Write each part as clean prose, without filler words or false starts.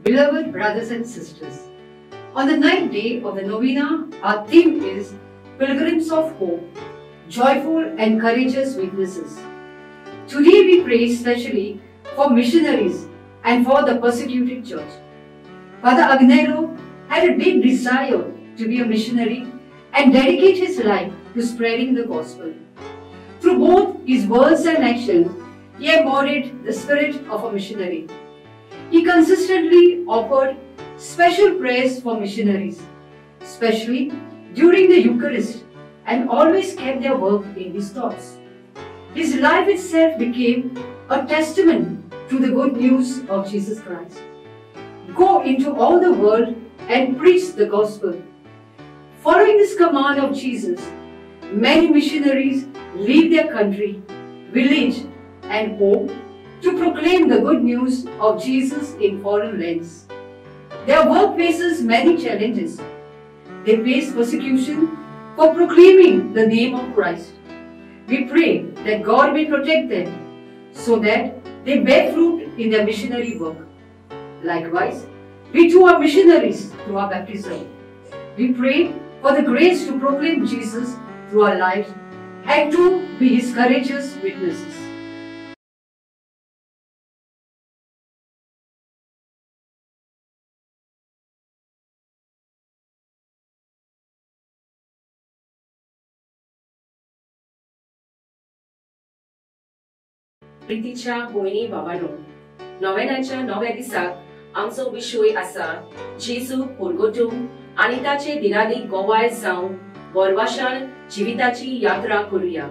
Beloved brothers and sisters, on the ninth day of the novena, our theme is Pilgrims of Hope, Joyful and Courageous Witnesses. Today we pray especially for missionaries and for the persecuted church. Father Agnelo had a deep desire to be a missionary and dedicate his life to spreading the gospel. Through both his words and actions, he embodied the spirit of a missionary. He consistently offered special prayers for missionaries, especially during the Eucharist, and always kept their work in his thoughts. His life itself became a testament to the good news of Jesus Christ. Go into all the world and preach the gospel. Following this command of Jesus, many missionaries leave their country, village, and home to proclaim the good news of Jesus in foreign lands. Their work faces many challenges. They face persecution for proclaiming the name of Christ. We pray that God may protect them so that they bear fruit in their missionary work. Likewise, we too are missionaries through our baptism. We pray for the grace to proclaim Jesus through our lives and to be his courageous witnesses. प्रितीच्या भयणी भावानो, नोवेनाच्या नव्या दिसाक आमचो विशय आसा जेजू परगटूंक आनी ताचे दिनादीक गोवाय जावन बोरवाशान जिविताची यात्रा करुया.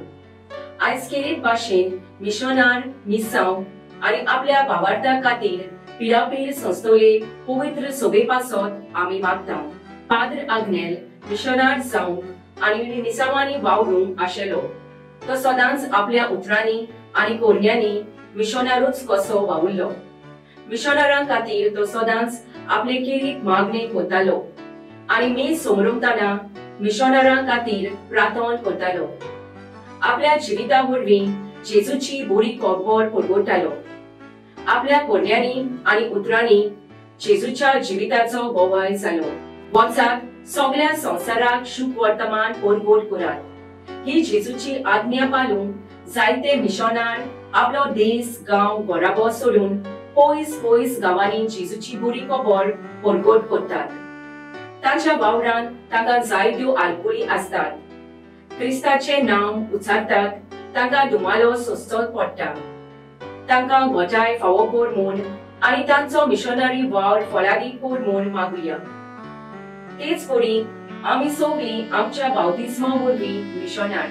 आयज केरीत भाशेन मिशनार मिसांव आनी आपल्या भावार्था खातीर पिरापीर संस्थोले पवित्र सोबे पासत आमी मागता. पाद्र आग्नेल मिशनार जावंक आनी मिसांवांनी वावरूंक आशिल्लो. तो सदांच आपल्या उतरांनी आनी कोरण्यांनी मिशनारूच कसो वावुरलो. मिशनारां खातीर तो सदांच आपले केरीत मागणे करतालो आनी मीस समरमतना मिशनारां खातीर प्रार्थना करतालो. आपल्या जिविता वरवीं जेजूची बरी खबर परगटालो. आपल्या कोरण्यांनी आनी उतरांनी जेजूच्या जिविताचो गोवाय जालो. वचात सगळ्या संवसाराक शुभ वर्तमान परगट करात ही जेजूची आज्ञा पालून जायते मिशनार आपलो देश गांव घराबो सोडून पयस पयस गांवांनी जेजूची बरी खबर परगट करतात. ताच्या वावरान तांकां जायत्यो आलकुली आसतात. क्रिस्ताचें नांव उच्चारतात तांकां धुमालो सोंसचो पडटा. तांकां गोटाय फावो कर म्हूण आनी तांचो मिशनरी वावर फळादीक कर म्हूण मागुया. तेच परी आमी सगळीं आमच्या बावतिस्मा वरवीं मिशनार,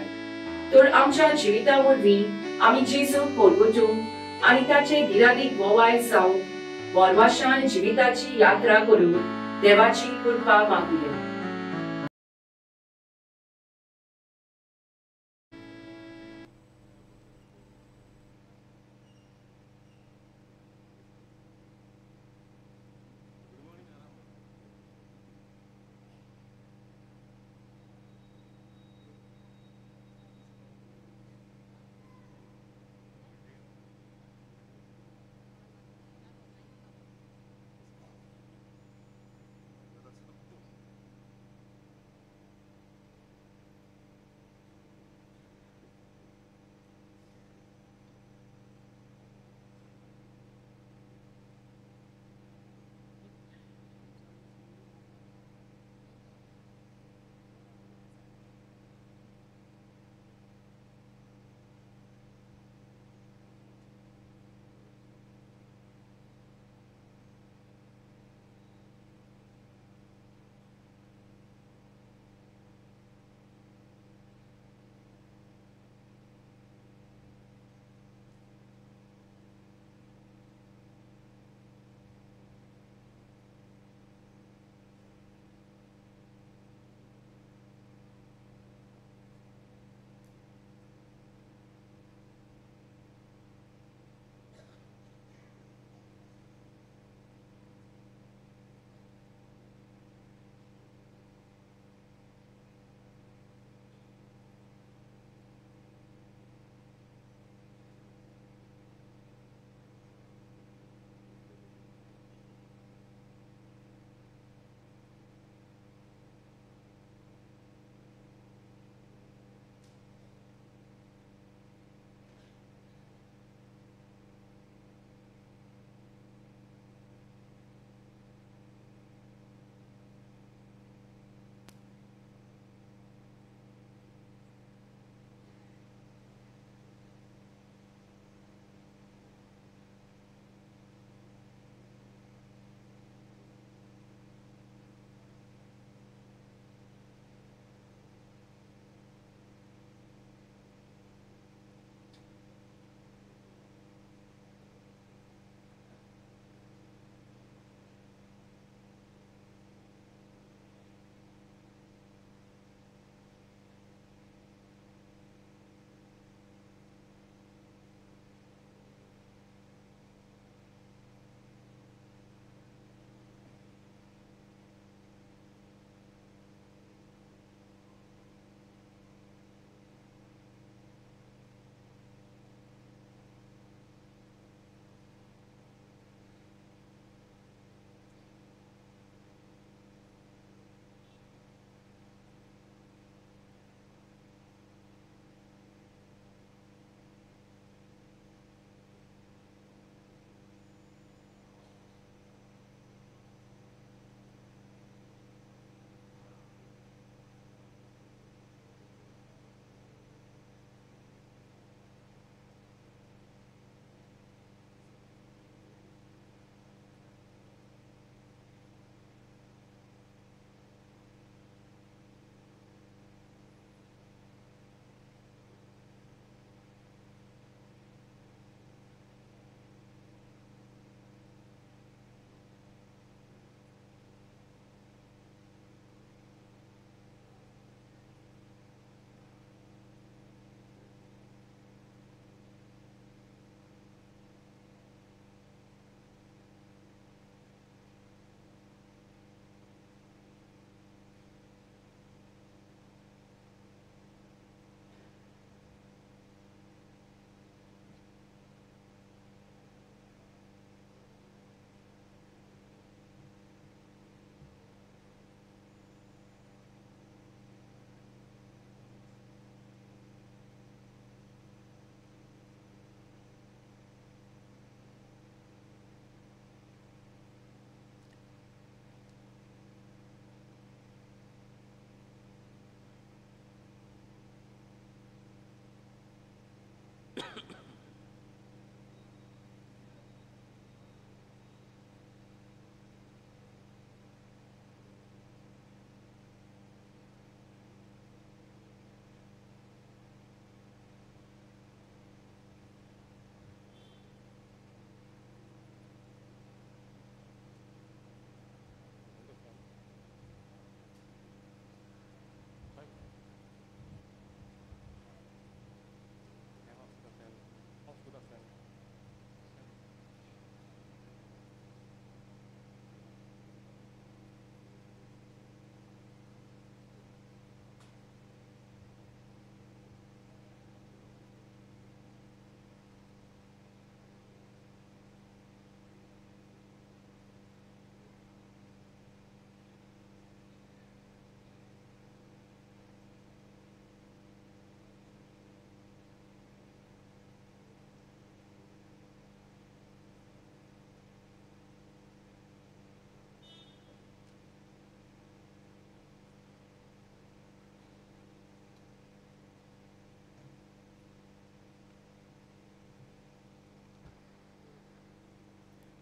तर आमच्या जिविता वरवीं आमी जेजूक परगटूंक आनी ताचे दिरादीक गोवाय जावंक बोरवाशान जिविताची यात्रा करून देवाची कृपा मागुया.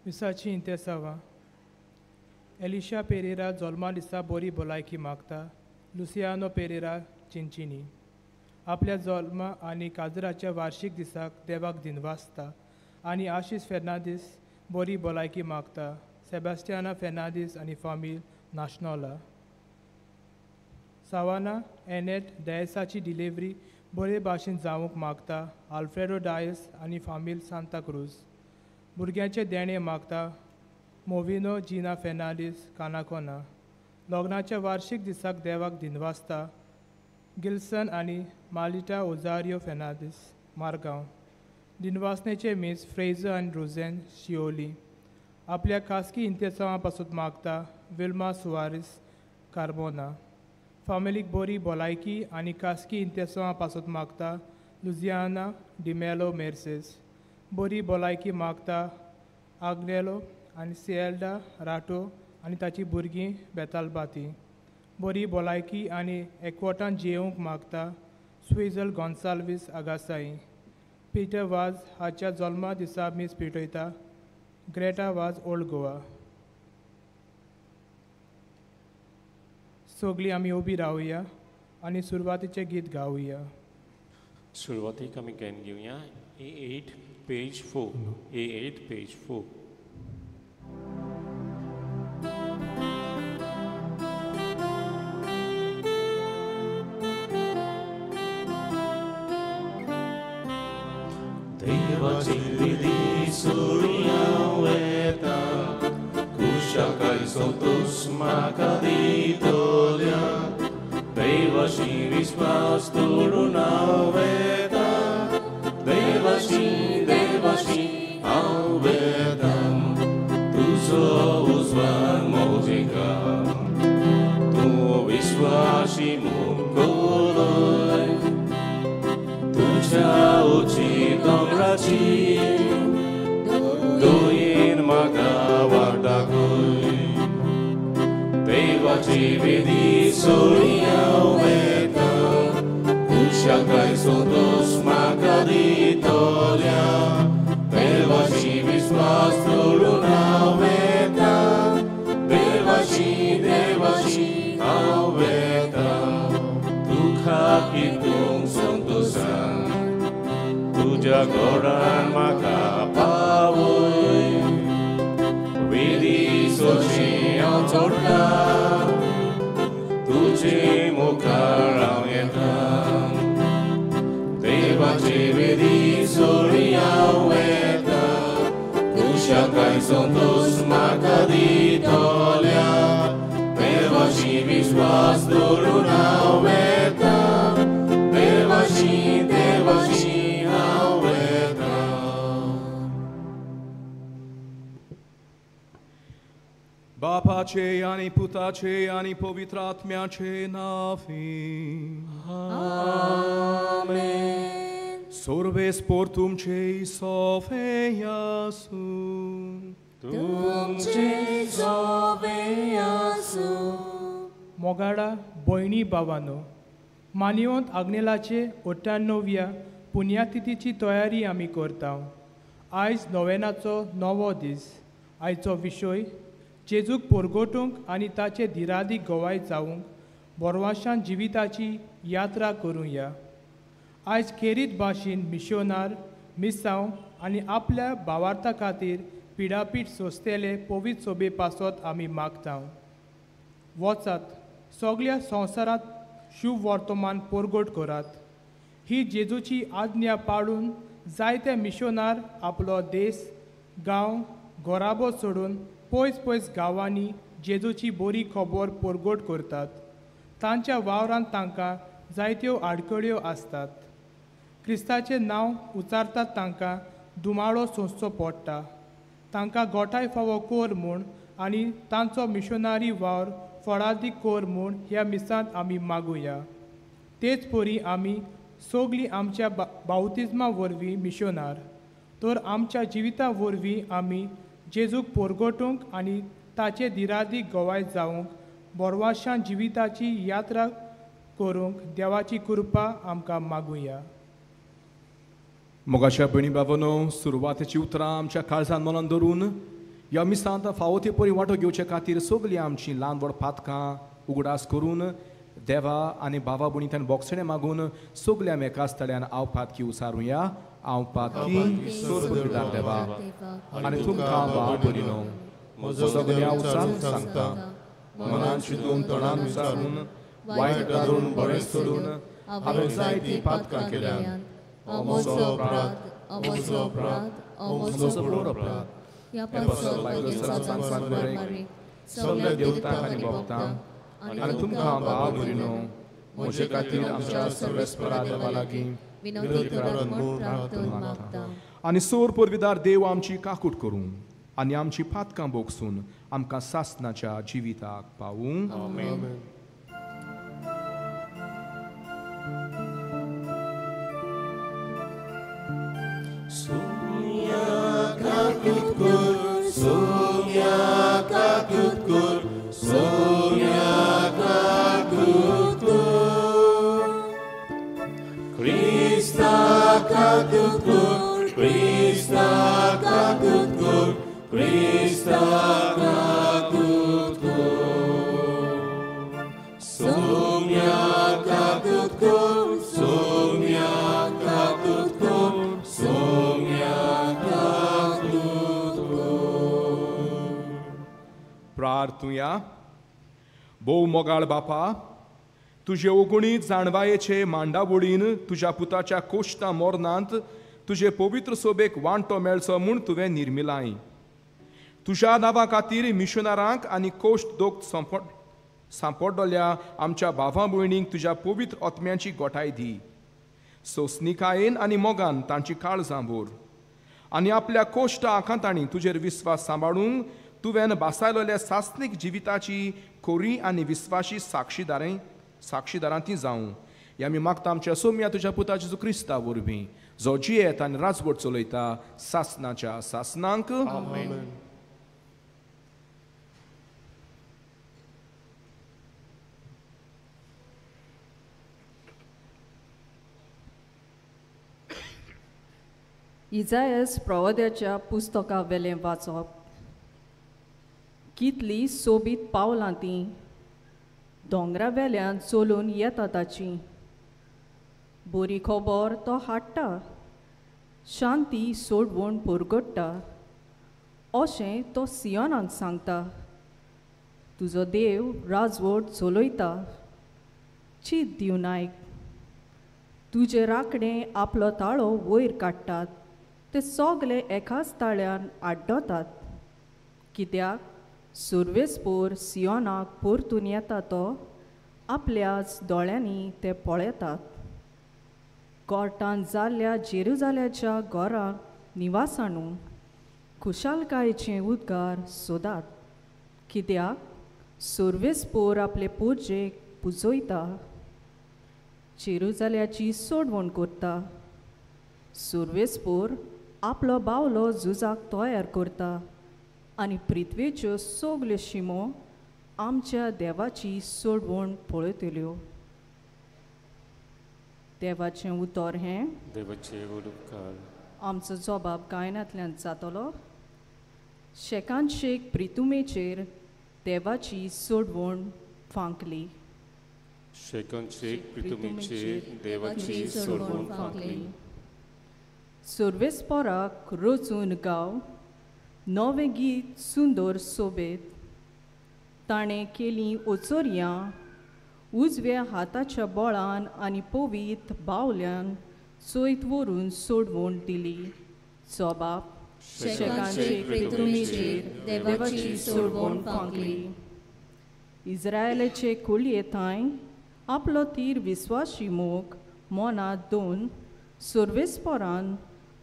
मिसाची इंतेसांवां. एलिशा पेरेरा जल्मा दिसा बरी भलायकी मागता. लुसियानो पेरेरा चिंचिनी आपल्या जल्मा आनी काजराच्या वार्शीक दिसाक देवाक दिनवासता आनी आशीष फेर्नांदीस बरी भलायकी मागता. सेबास्टियाना फेर्नांदीस आनी फामील नाशनोला. सावाना एनेट डायसाची डिलिव्हरी बरे भाशेन जावंक मागता. आल्फ्रेडो डायस आनी फामील सांताक्रूज. भुरग्यांचें देणें मागता. मोविनो जिना फेर्नांदीस कानाकोना. लग्नाच्या वार्शीक दिसाक देवाक दिनवासता. गिल्सन आनी मालिटा ओजारियो फेर्नांदीस मारगांव. दिनवासनेचे मीस फ्रेजर आनी रोझेन शिओली. आपल्या खासगी इंतेसांवां पासून मागता. विल्मा सुवारीस कार्बोना. फामिलीक बरी भलायकी आनी खासगी इंतेसांवां पासून मागता. लुजियाना डिमेलो मेर्सेस. बरी भलायकी मागता. आग्नेलो आनी सिएल्डा राटो आनी ताची भुरगीं बेतालबाती. बरी भलायकी आनी एकवटान जियेवंक मागता. स्विजल गोन्साल्वीस आगासाई. पीटर वाज हाच्या जल्मा दिसा मीस पेटयता. ग्रेटा वाज ओल्ड गोवा. सगळीं आमी उबी रावया आनी सुरवातीचें गीत गावया. सुरवातीक आमी गायन घेवया. A8 page 4. A8 page 4. देवाची विधी सोडून वता, कुशाकाय संतोष म्हाका दितल्या. देवाशी विश्वास तोडून वता, देवाशी देवाशी हांव वता. तुजो उजवाड मोजिका, तूं विश्वाशी म्हूण कोलय. तुज्या उची दोंगराची दोयेन म्हाका वाट दाखय. देवाची विधी सोडून हांव वता, कुशाकाय संतोष म्हाका दितल्या. देवाशी विश्वास तोडून हांव वता, देवाशी देवाशी हांव वता. तुका कितूंक संतोशान तुज्या गोडान म्हाका पावय. विधी सोशी हांव चोडटा, तुजे मुखार हांव येता. देवाची विधी सोडून हांव वता, कुशाकाय संतोष म्हाका दितल्या. देवाशी विश्वास दवरून हांव वता, देवाशी देवाशी हांव वता. बापाचे आनी पुताचे आनी पवित्र आत्म्याचे नांवी. आमेन. सर्वेस पोर तुमचे सोफे आसूं. तुमचे सोफे आसूं. मोगाडा भयणी भावानो, मानिवंत आग्नेलाचे 98व्या पुण्यातिथीची तयारी आमी करता. आयज नोवेनाचो नवो दीस. आयचो विशय जेजूक परगटूंक आनी ताचे दिरादीक गवाय जावंक बोरवाशान जिविताची यात्रा करुया. आयज खेरीत भाशेन मिशोनार मिसांव आनी आपल्या भावार्था खातीर पिडापीड सोंसतले पवित्र सोबे पासत आमी मागता. वचात सगल्या संवसारांत शुभ वर्तमान परगट करात. ही जेजूची आज्ञा पाळून जायते मिशोनार आपलो देश गांव घराबो सोडून पयस पयस गांवांनी जेजूची बरी खबर परगट करतात. तांच्या वावरांत तांकां जायत्यो आडखळ्यो आसतात. क्रिस्ताचें नांव उचारतात तांकां दुमाळो सोंसचो पडटा. तांकां गोठाय फावो कोर म्हूण आनी तांचो मिशनारी वावर फळादीक कोर म्हूण ह्या मिसांत आमी मागुया. तेच परी आमी सगळीं आमच्या बावतिज्मा वरवीं मिशनार तर आमच्या जिविता वरवीं आमी जेजूक परगटूंक आनी ताचे दिरादीक गवाय जावंक बोरवाशान जिविताची यात्रा करूंक देवाची कृपा आमकां मागुया. मोगाच्या भयणी बाबांनो, सुरवातेची उतरां आमच्या काळजान मनान धरून ह्या मिसांत फावो ते परी वांटो घेवचे खातीर सगळीं आमचीं ल्हान व्हड पातकां उगडास करून देवा आनी भावा भयणींतल्यान बोगसणें मागून सगळ्या एकाच तळ्यान हांव पातकी उसारुया. हांव पातकी सोर देवा आनी तुमकां भाव भयणीनो म्हजो सगळ्या उचारून सांगता, मनान चिंतून तोंडान विचारून वायट धरून बरें सोडून हांवें जायतीं पातकां केल्यात. म्हजो अपराध, म्हजो अपराध, म्हजो व्हड अपराध. सगळ्या देवतांक आनी भक्तांक आनी तुमकां भाव भयणीनो म्हजे खातीर आमच्या सर्वेस्परा देवा लागीं विनवती करात म्हूण प्रार्थना मागता. आनी सोर पुर्विदार देव आमची काकूट करूं आनी आमची पातकां भोगसून आमकां सासनाच्या जिविताक पावूं. आमेन. सोम्या काकूट कर, सोम्या काकूट कर, सोम्या काकूट कर. क्रिस्ता काकूट कर, क्रिस्ता काकूट कर, क्रिस्ता काकूट कर. सोम्या काकूट कर, सोम्या काकूट कर, सोम्या काकूट कर. प्रार्थुया. भोव मोगाळ बापा, तुजे ओगुणीत जाणवायेचे मांडावळीन तुज्या पुताच्या कोश्टा मोरनांत तुजे पवित्र सोबेक वांटो मेळचो म्हूण तुवें निर्मिलाय. तुज्या नांवा खातीर मिशनरांक आनी कोश्ट दोग सांपडल्या आमच्या भावा भयणींक तुज्या पवित्र आत्म्याची गोठाय दी. सोंसणिकायेन आनी मोगान तांची काळजां भर आनी आपल्या कोश्ट आखांतांनी तुजेर विस्वास सांबाळूंक तुवें बासायलेल्या सासनीक जिविताची खोरी आनी विस्वाशी साक्षीदारां ती जावं. ह्या आमी मागता आमच्या सोम्या तुज्या पुता जेजू क्रिस्ता वरवीं, जो जियेत आनी राजवट चलयता सासनाच्या सासनांक. आमेन. इजायस प्रवोद्याच्या पुस्तका वेलें वाचप. कितली सोबीत पावलां तीं दोंगरा वेल्यान चलून येता ताची. बरी खबर तो हाडटा, शांती सोडवण परगट्टा, अशें तो सियोनाक सांगता. तुजो देव राजवट चलयता. चीत दिवन आयक. तुजे राखणे आपलो ताळो वयर काडटात, ते सगले एकाच ताळ्यान आड्डतात. कित्याक सुर्वेसपोर सियोनाक परतून येता तो आपल्याच दोळ्यांनी ते पळयतात. कोर्टान जाल्ल्या जेरुजाल्याच्या घराक निवासानू खुशालकायेचे उद्गार सोदात. कित्याक सुर्वेसपोर आपले पुर्जेक पुजयता, जेरुजाल्याची सोडवण करता. सुर्वेसपोर आपलो बावलो झुजाक तयार करता आनी पृथ्वेच्यो सगल्यो शिमो आमच्या देवाची सोडवण पळयतल्यो. देवाचें उतर हें देवाचे उपकार. आमचो जबाब गायनांतल्यान जातलो. शेकान शेक प्रितुमेचेर देवाची सोडवण फांकली. शेकान शेक प्रितुमेचेर देवाची सोडवण फांकली. सुर्वेसपोराक रचून गाव नवें गीत सुंदर सोबेत. ताणें केलीं ओचोरयां उजव्या हाताच्या बळान आनी पवीत बावल्यान चोयत व्हरून सोडवण दिली. जबाब देवाची सोडवण फांकली. इस्रायलाचे कुळये थंय आपलो तीर विस्वाशी मोग मनांत दोन सुर्वेसपोरान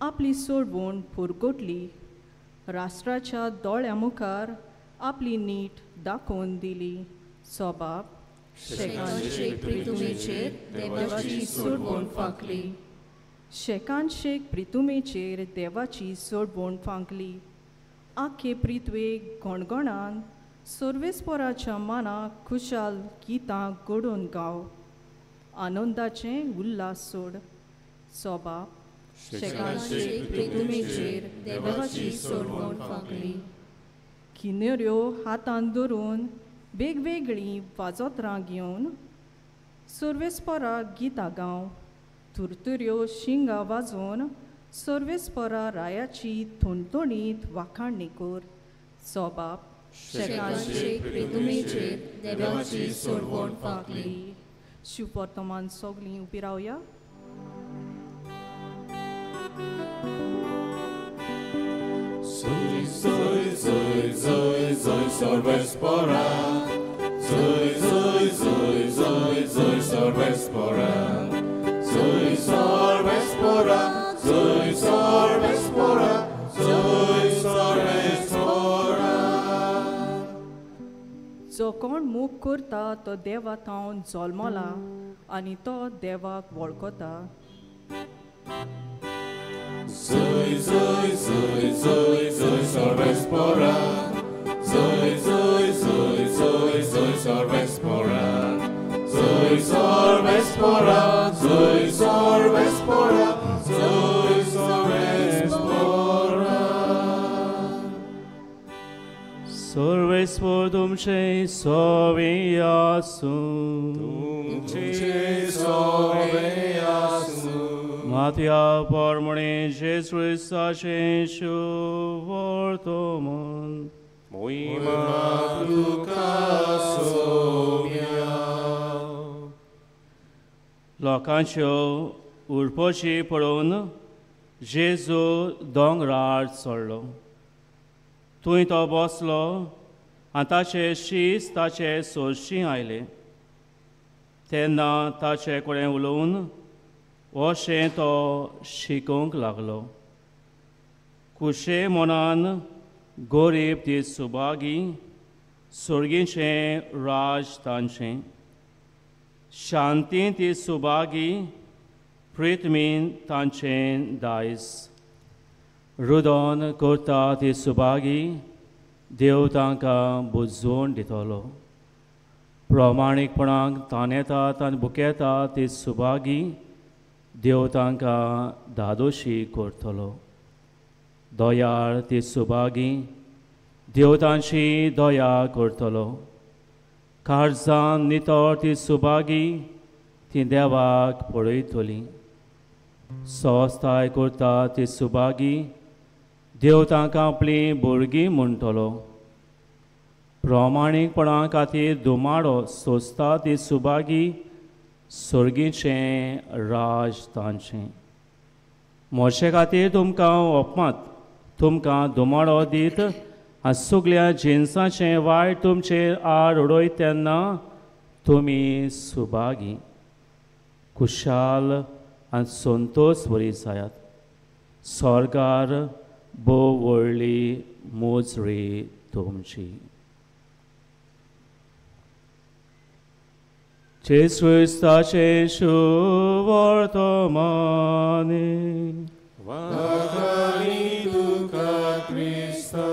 आपली सोडवण पुरगोटली. राष्ट्राच्या दोळ्या मुखार आपली नीट दाखोवन दिली. सोबाब देवाची सोडवण फांकली. शेकान शेक प्रितुमेचेर देवाची सोडवण फांकली. आखे प्रितवेक गणगणान सुर्वेसपोराच्या मनाक खुशाल गितां घडोवन गाव. आनंदाचें उल्हास सोड. सोबाब शेकान शेक प्रितुमेचेर देवाची सोडवण फांकली. किनेऱ्यो हातान धरून वेगवेगळीं वाजोत्रां घेवन सर्वेस्परा गितां गांव तुरतुऱ्यो शिंगां वाजोवन सर्वेस्परा रायाची थोणथोणीत वाखाणणी कर. सोबाप देवाची सोडवण फांकली. शिववर्तमान सगळीं उबी रावया. Zoy, zoy, zoy, zoy, zoy, sorvespora. Zoy, zoy, zoy, zoy, zoy, sorvespora. Zoy, sorvespora, zoy, sorvespora, zoy, sorvespora. जो कोण मूग करता तो देवा थावन जल्मला आनी तो देवाक वळखता. Zoy, zoy, zoy, zoy, zoy, sorvespora. Zoy, zoy, zoy, zoy, zoy, sorvespora. Zoy, sorvespora, zoy, sorvespora, zoy, sorvespora. Sorvespor तुमचे सोवे आसूं. तुमचे सोवे आसूं. मात्या परमणे जेजू क्रिस्ताचें शुभवर्तमान. मोहिमा तुका सोम्या. लोकांच्यो उरपोची पळोवन जेजू दोंगरार चडलो. थंय तो बसलो आनी ताचे शीस ताचे सोरशीं आयले. तेन्ना ताचे कडेन उलोवन अशें तो शिकोवंक लागलो. कुशे मनान गोरीब ती सुभागी, सोर्गीचें राज तांचें. शांती ती सुभागी, प्रितमीन तांचें दायज. रुदन करता ती सुभागी, देव तांकां बुजवण दितलो. प्रमाणीकपणाक ताणेतात आनी बुकेता ती सुभागी, देव तांकां धादोशी करतलो. दयाळ ती सुभागी, देव तांची दया करतलो. काळजान नितळ ती सुभागी, ती देवाक पळयतली. सवस्ताय करता ती सुभागी, देव तांकां आपली भुरगीं म्हणटलो. प्रमाणीकपणा खातीर धुमाडो सोंसता ती सुभागी, सोर्गीचें राज तांचें. म्हजे खातीर तुमकां अपमात, तुमकां धुमाडो दीत आनी सगल्या जिनसाचें वायट तुमचेर आड उडयत तेन्ना तुमी सुभागी, खुशाल आनी संतोश बरी जायात. स्वर्गार भोव व्हडली मोजरी तुमची. जेजू क्रिस्ताचें शुभवर्तमान. वाखाणी तुका क्रिस्ता.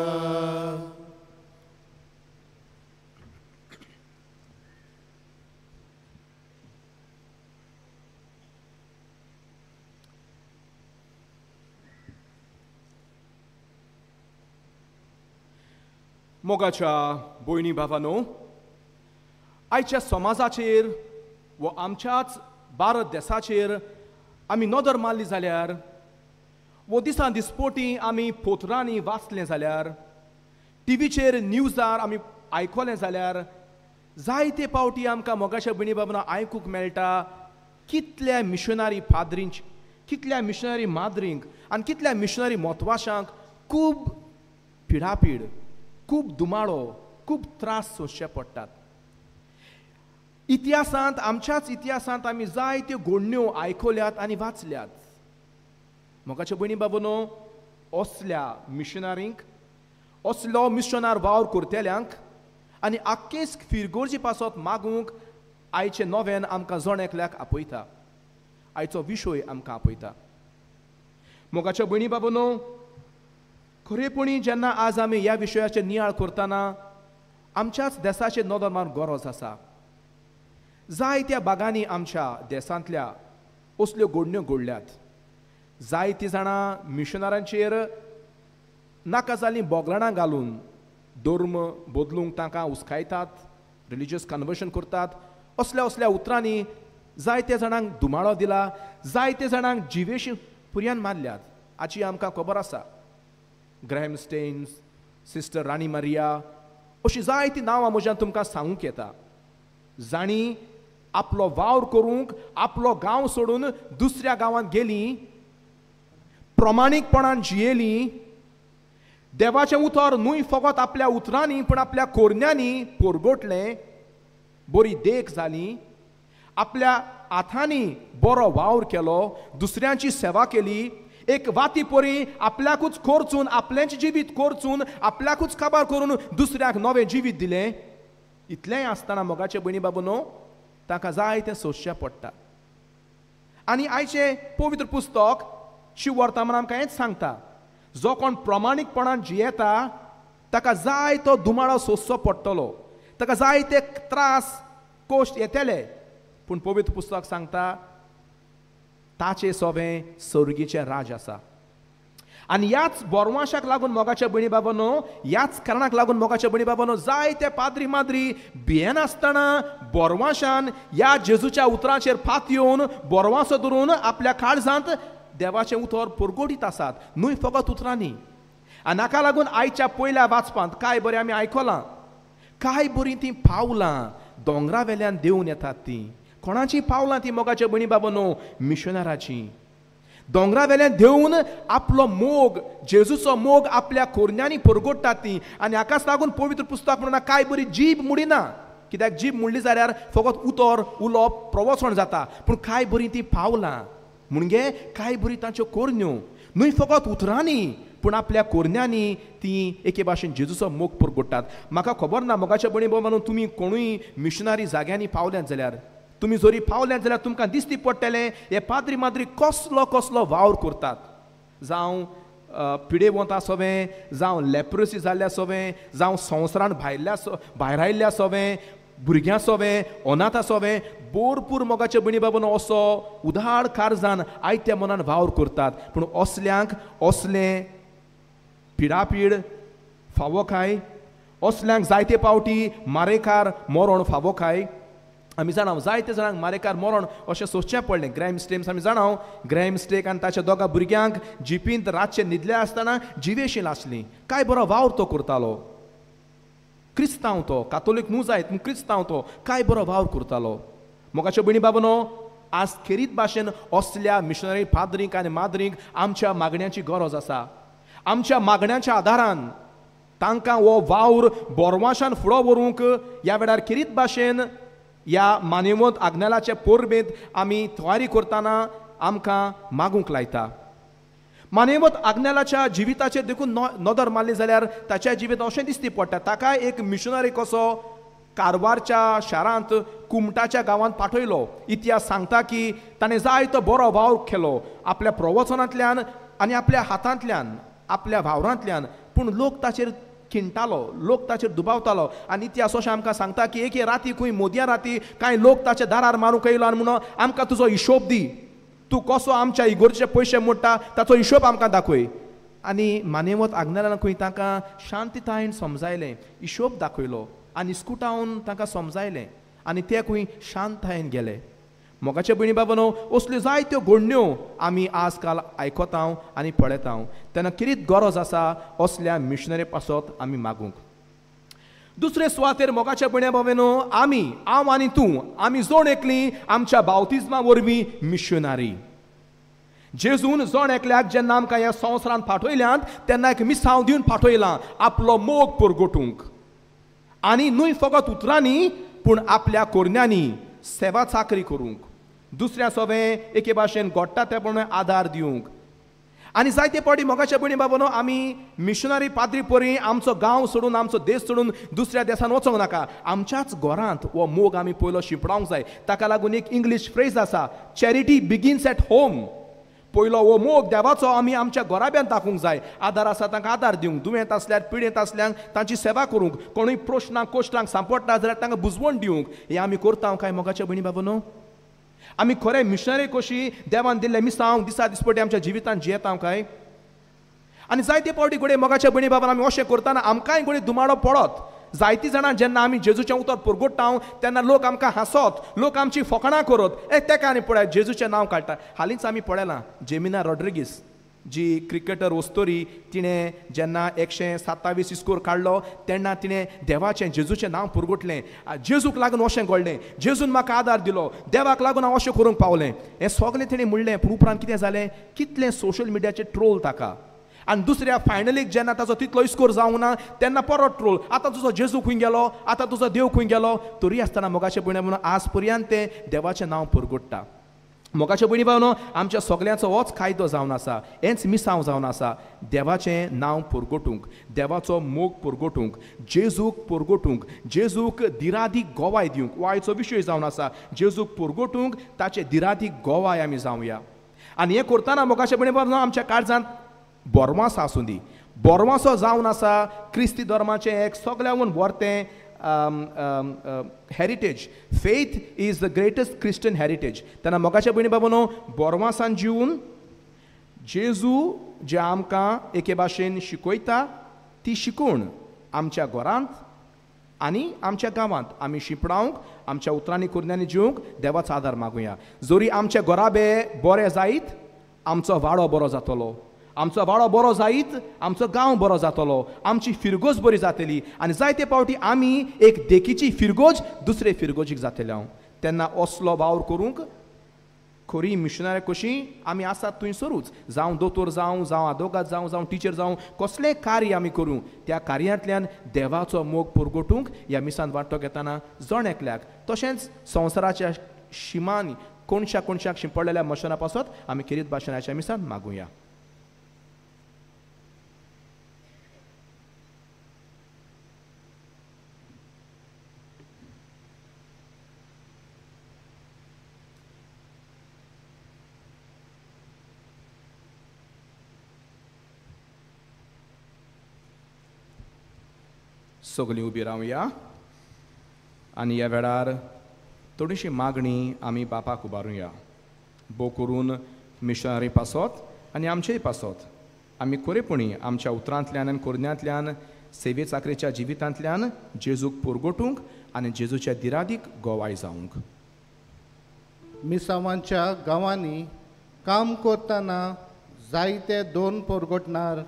मोगाच्या भयणी भावानो, आयच्या समाजाचेर व आमच्याच भारत देशाचेर आमी नदर मारली जाल्यार वो दिसान दिसपोटी आमी पोत्रांनी वाचलें जाल्यार, टिवीचेर न्यूजार आमी आयकलें जाल्यार, जायते पावटी आमकां मोगाच्या भयणी बाबांनो आयकूंक मेळटा कितल्या मिशनरी फादरींक, कितल्या मिशनरी माद्रींक आनी कितल्या मिशनरी मोतवाशांक खूब पिडापीड, खूब दुमाळो, खूब त्रास सोंसचे पडटात. इतिहासांत, आमच्याच इतिहासांत आमी जायत्यो घडण्यो आयकल्यात आनी वाचल्यात. मोगाच्या भयणी बाबांनो, असल्या मिशनरींक, असलो मिशनार वावर करतल्यांक आनी आक्केच फिरगोर्जी पासत मागूंक आयचें नव्यान आमकां जण एकल्याक आपयता, आयचो विशय आमकां आपयता. मोगाच्या भयणी बाबांनो, खरेपणी जेन्ना आज आमी ह्या विशयाचेर नियाळ करतना आमच्याच देसाचेर नदर मारूंक गरज आसा. जायत्या भागांनी आमच्या देशांतल्या असल्यो घडण्यो घडल्यात. जायतीं जाणां मिशनरांचेर नाका जाल्लीं बोगलाणां घालून धर्म बदलूंक तांकां उस्कायतात, रिलिजियस कन्वर्शन करतात. असल्या असल्या उतरांनी जायते जाणांक धुमाळो दिला, जायते जाणांक जिवेशी पुरयान मारल्यात. हाची आमकां खबर आसा. ग्रॅहम स्टेन्स, सिस्टर राणी मारिया, अशीं जायतीं नांवां म्हज्यान तुमकां सांगूंक येता, जांणी आपलो वावर करूंक आपलो गांव सोडून दुसऱ्या गांवांत गेलीं, प्रमाणीकपणान जियेलीं, देवाचें उतर न्हय फकत आपल्या उतरांनी पूण आपल्या कोरण्यांनी पोरगोटलें, बरी देख जाली, आपल्या हातांनी बरो वावर केलो, दुसऱ्यांची सेवा केली, एक वाती परी आपल्याकूच कोरचून आपल्याचें जिवीत कोरचून आपल्याकूच काबार करून दुसऱ्याक नवें जिवीत दिलें. इतलेंय आसतना मोगाचे भयणी बाबू न्हू ताका जाय तें सोंसचें पडटा. आनी आयचें पवित्र पुस्तक शिववर्तमान आमकां हेंच सांगता, जो कोण प्रमाणीकपणान जियेता ताका जाय तो धुमाळो सोंसचो पडटलो, ताका जाय ते त्रास कश्ट येतले, पूण पवित्र पुस्तक सांगता ताचे सोबें सर्गीचें राज आसा. आनी ह्याच बोरवांशाक लागून मोगाच्या भयणी बाबानो, ह्याच कारणाक लागून मोगाच्या भयणी बाबानो, जायते पाद्री माद्री भियेनासतना बोरवांशान ह्या जेजूच्या उतरांचेर फात येवन बोरवांसो धरून आपल्या काळजांत देवाचें उतर परगोटीत आसात, न्हय फकत उतरांनी. आनी हाका लागून आयच्या पयल्या वाचपांत काय बरें आमी आयकलां, काय बरीं तीं पावलां दोंगरा वेल्यान देंवून येतात. तीं कोणाचीं पावलां तीं मोगाच्या भयणी बाबानो? मिशनराचीं. दोंगरा वेल्यान देंवून आपलो मोग, जेजूचो मोग आपल्या कोरण्यांनी परगोट्टात तीं. आनी हाकाच लागून पवित्र पुस्तक म्हणून काय बरी जीब मुडिना, कित्याक जीब मुडली जाल्यार फकत उतर उलोवप प्रवचन जाता, पूण काय बरीं तीं पावलां म्हणजे काय बरी तांच्यो कोरण्यो, न्हय फकत उतरांनी पूण आपल्या कोरण्यांनी ती एके भाशेन जेजूचो मोग परगोट्टात. म्हाका खबर ना मोगाच्या भयणी बाबांनो, तुमी कोणूय मिशनरी जाग्यांनी पावल्यात जाल्यार, तुमी जरी पावल्यात जाल्यार तुमकां दिसती पडटलें हे पाद्री माद्री कसलो कसलो वावर करतात, जावं पिडेवंत सोबें, जावं लेप्रसी जाल्ल्या सोबें, जावं संवसारान भायल्या भायरायल्ल्या सोबें, भुरग्यां सोबें, अनाथा सोबें, भरपूर मोगाचे भयणी बाबांनो असो उदार कारजान आयत्या मनान वावर करतात. पूण असल्यांक असलें पिडापीड फावो काय? असल्यांक जायते पावटी मारेकार मरण फावो काय? आमी जाणां जायते जाणांक मारेकार मरण अशें सोंसचें पडलें. ग्रॅहम स्टेम्स आमी जाणां, ग्रॅहम स्टेक आनी ताच्या दोगा भुरग्यांक जिपींत रातचे न्हिदले आसतना जिवेशी लासली. काय बरो वावर तो करतालो, क्रिस्तांव तो, कातोलीक न्हू जायत पूण क्रिस्तांव तो, काय बरो वावर करतालो. मोगाच्यो भयणी बाबांनो, आज खेरीत भाशेन असल्या मिशनरी पाद्रींक आनी माद्रींक आमच्या मागण्यांची गरज आसा. आमच्या मागण्यांच्या आदारान तांकां हो वावर बोरवाशान फुडो व्हरूंक ह्या वेळार खेरीत भाशेन ह्या मानेवंत आग्नेलाचे परबेंत आमी तयारी करतना आमकां मागूंक लायता. मानेवत आग्नेलाच्या जिविताचेर देखून नदर मारली जाल्यार ताच्या जिवीत अशें दिसती पडटा, ताका एक मिशनरी कसो कारवारच्या शारांत कुमटाच्या गांवांत पाठयलो. इतिहास सांगता की ताणें जायतो बरो वावर केलो आपल्या प्रवचनांतल्यान आनी आपल्या हातांतल्यान, आपल्या वावरांतल्यान, पूण लोक ताचेर खिणटालो, लोक ताचेर दुबावतालो. आनी इतिहास अशें आमकां सांगता की एके राती खंय मोदया राती कांय लोक ताच्या दारार मारूंक येयलो आनी म्हणून आमकां तुजो हिशोब दी, तूं कसो आमच्या इगोर्चे पयशे मोडटा ताचो हिशोब आमकां दाखय. आनी मानेवत आग्नेलान खंय तांकां शांततायेन समजायलें, हिशोब दाखयलो आनी स्कुटावन तांकां समजायलें आनी ते खंय शांततायेन गेले. मोगाचे भयणी बाबांनो, असल्यो जायत्यो घडण्यो आमी आज काल आयकता आनी पळयता. तेन्ना कितें गरज आसा असल्या मिशनरी पासत आमी मागूंक. दुसरे सुवातेर मोगाच्या भयणी बाबांनो, आमी, हांव आनी तूं, आमी जण एकली आमच्या बावतिज्मा वरवीं मिशनरी. जेजून जण एकल्याक जेन्ना आमकां ह्या संवसारांत पाठयल्यात तेन्ना एक मिसांव दिवन पाठयलां आपलो मोग परगटूंक, आनी न्हय फकत उतरांनी पूण आपल्या कोरण्यांनी सेवा चाकरी करूंक, दुसऱ्या सोबें एके भाशेन घडटा त्या प्रमाणे आदार दिवंक. आनी जायते फावटी मोगाच्या भयणी बाबांनो, आमी मिशनरी पाद्री परी आमचो गांव सोडून, आमचो देश सोडून दुसऱ्या देशान वचोंक नाका, आमच्याच घरांत हो मोग आमी पयलो शिंपडावंक जाय. ताका लागून एक इंग्लीश फ्रेज आसा, चॅरिटी बिगीन्स एट होम. पयलो हो मोग देवाचो आमी आमच्या घराब्यांत दाखोवंक जाय. आदार आसा तांकां आदार दिवंक, दुयेंत आसल्यार पिडेंत आसल्यांक तांची सेवा करूंक, कोणूय प्रश्नांक कोश्टांक सांपडटा जाल्यार तांकां बुजवण दिवंक. हें आमी करता काय मोगाच्या भयणी बाबांनो? आमी खरें मिशनरी कशी देवान दिल्लें मिसांव दिसा दिसपटी आमच्या जिवितांत जियेता काय? आनी जायते पावटी घडये मोगाच्या भयणी बाबान आमी अशें करतना आमकांय घडये दुमाडो पडत. जायतीं जाणां जेन्ना आमी जेजूचें उतर परगट्टा तेन्ना लोक आमकां हांसत, लोक आमची फकाणां करत, ए तेका आनी पळय जेजूचें नांव काडटा. हालींच आमी पळयलां जेमिना रॉड्रिगीस जी क्रिकेटर वस्तोरी, तिणें जेन्ना 127 स्कोर काडलो तेन्ना तिणें देवाचें जेजूचें नांव पुरगुटलें. जेजूक लागून अशें घडलें, जेजून म्हाका आदार दिलो, देवाक लागून हांव अशें करूंक पावलें, हें सगळें तिणें म्हणलें. पूण उपरांत कितें जालें, कितलें सोशल मिडियाचेर ट्रोल ताका. आनी दुसऱ्या फायनलीक जेन्ना ताचो तितलो स्कोर जावंक ना तेन्ना परत ट्रोल, आतां तुजो जेजू खंय गेलो, आतां तुजो देव खंय गेलो. तरी आसतना मोगाचे भयणी म्हणून आज पर्यंत तें देवाचें नांव पुरगुट्टा. मोगाचे भयणी भावनो, आमच्या सगल्यांचो होच कायदो जावन आसा, हेंच मिसांव जावन आसा, देवाचें नांव पुरगोटूंक, देवाचो मोग पुरगोटूंक, जेजूक पुरगोटूंक, जेजूक दिरादीक गोवाय दिवंक. वायचो विशय जावन आसा जेजूक पुरगोटूंक, ताचे दिरादीक गोवाय आमी जावया. आनी हें करतना मोगाचे भयणी भावनो आमच्या काळजांत बोरवांसो आसूं दी. बोरवांसो जावन आसा क्रिस्ती धर्माचें एक सगळ्यांकून व्हरतें heritage. Faith is the greatest Christian heritage. तेन्ना मोगाच्या भयणी बाबानो, बोरवासान जिवन जेजू जे आमकां एके भाशेन शिकयता ती शिकवण आमच्या घरांत आनी आमच्या गांवांत आमी शिंपडावंक, आमच्या उतरांनी कुरण्यांनी जिवंक देवाचो आदार मागुया. जरी आमचे घराबे बरे जायत आमचो वाडो बरो जातलो, आमचो वाडो बरो जायत आमचो गांव बरो जातलो, आमची फिरगोज बरी जातली. आनी जायते पावटी आमी एक देखीची फिरगोज दुसरे फिरगोजीक जातले हांव. तेन्ना असलो वावर करूंक खरी मिशनरी कशी आमी आसात थंयसरूच, जावं दोतोर जावं, जावं आदोगाद जावं, जावं टिचर जावं, कसलें कार्य आमी करूं त्या कार्यांतल्यान देवाचो मोग पुरगोटूंक ह्या मिसान वांटो घेतना जण एकल्याक, तशेंच संवसाराच्या शिमांनी कोणशा कोणशाक शिंपडलेल्या मशना पासत आमी खेरीत भाशणाच्या मिसान मागुया. सगळीं उबी रावया आनी ह्या वेळार थोडीशी मागणी आमी बापाक उबारुया. भोव करून मिशनरी पासत आनी आमचेय पासत आमी खरेपणी आमच्या उतरांतल्यान आनी कोरण्यांतल्यान सेवे चाकरेच्या जिवितांतल्यान जेजूक पुरगोटूंक आनी जेजूच्या दिरादीक गोवाय जावंक. मिसावांच्या गांवांनी काम करतना जायते दोन पोरगोटणार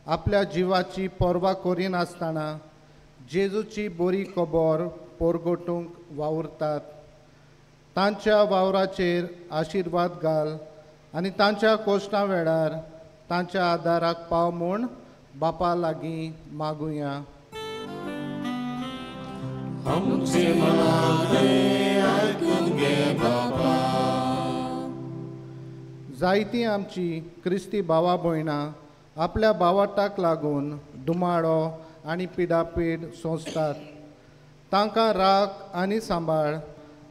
आपल्या जिवाची पर्वा करिनासतना जेजूची बरी खबर पोरगोटूंक वावुरतात. तांच्या वावराचेर आशिर्वाद घाल आनी तांच्या कोश्टां वेळार तांच्या आदाराक पाव म्हूण बापा लागीं मागुया. जायतीं आमची क्रिस्ती भावा भयणां आपल्या भावाटाक लागून दुमाडो आनी पिडापीड सोंसतात. तांकां राख आनी सांबाळ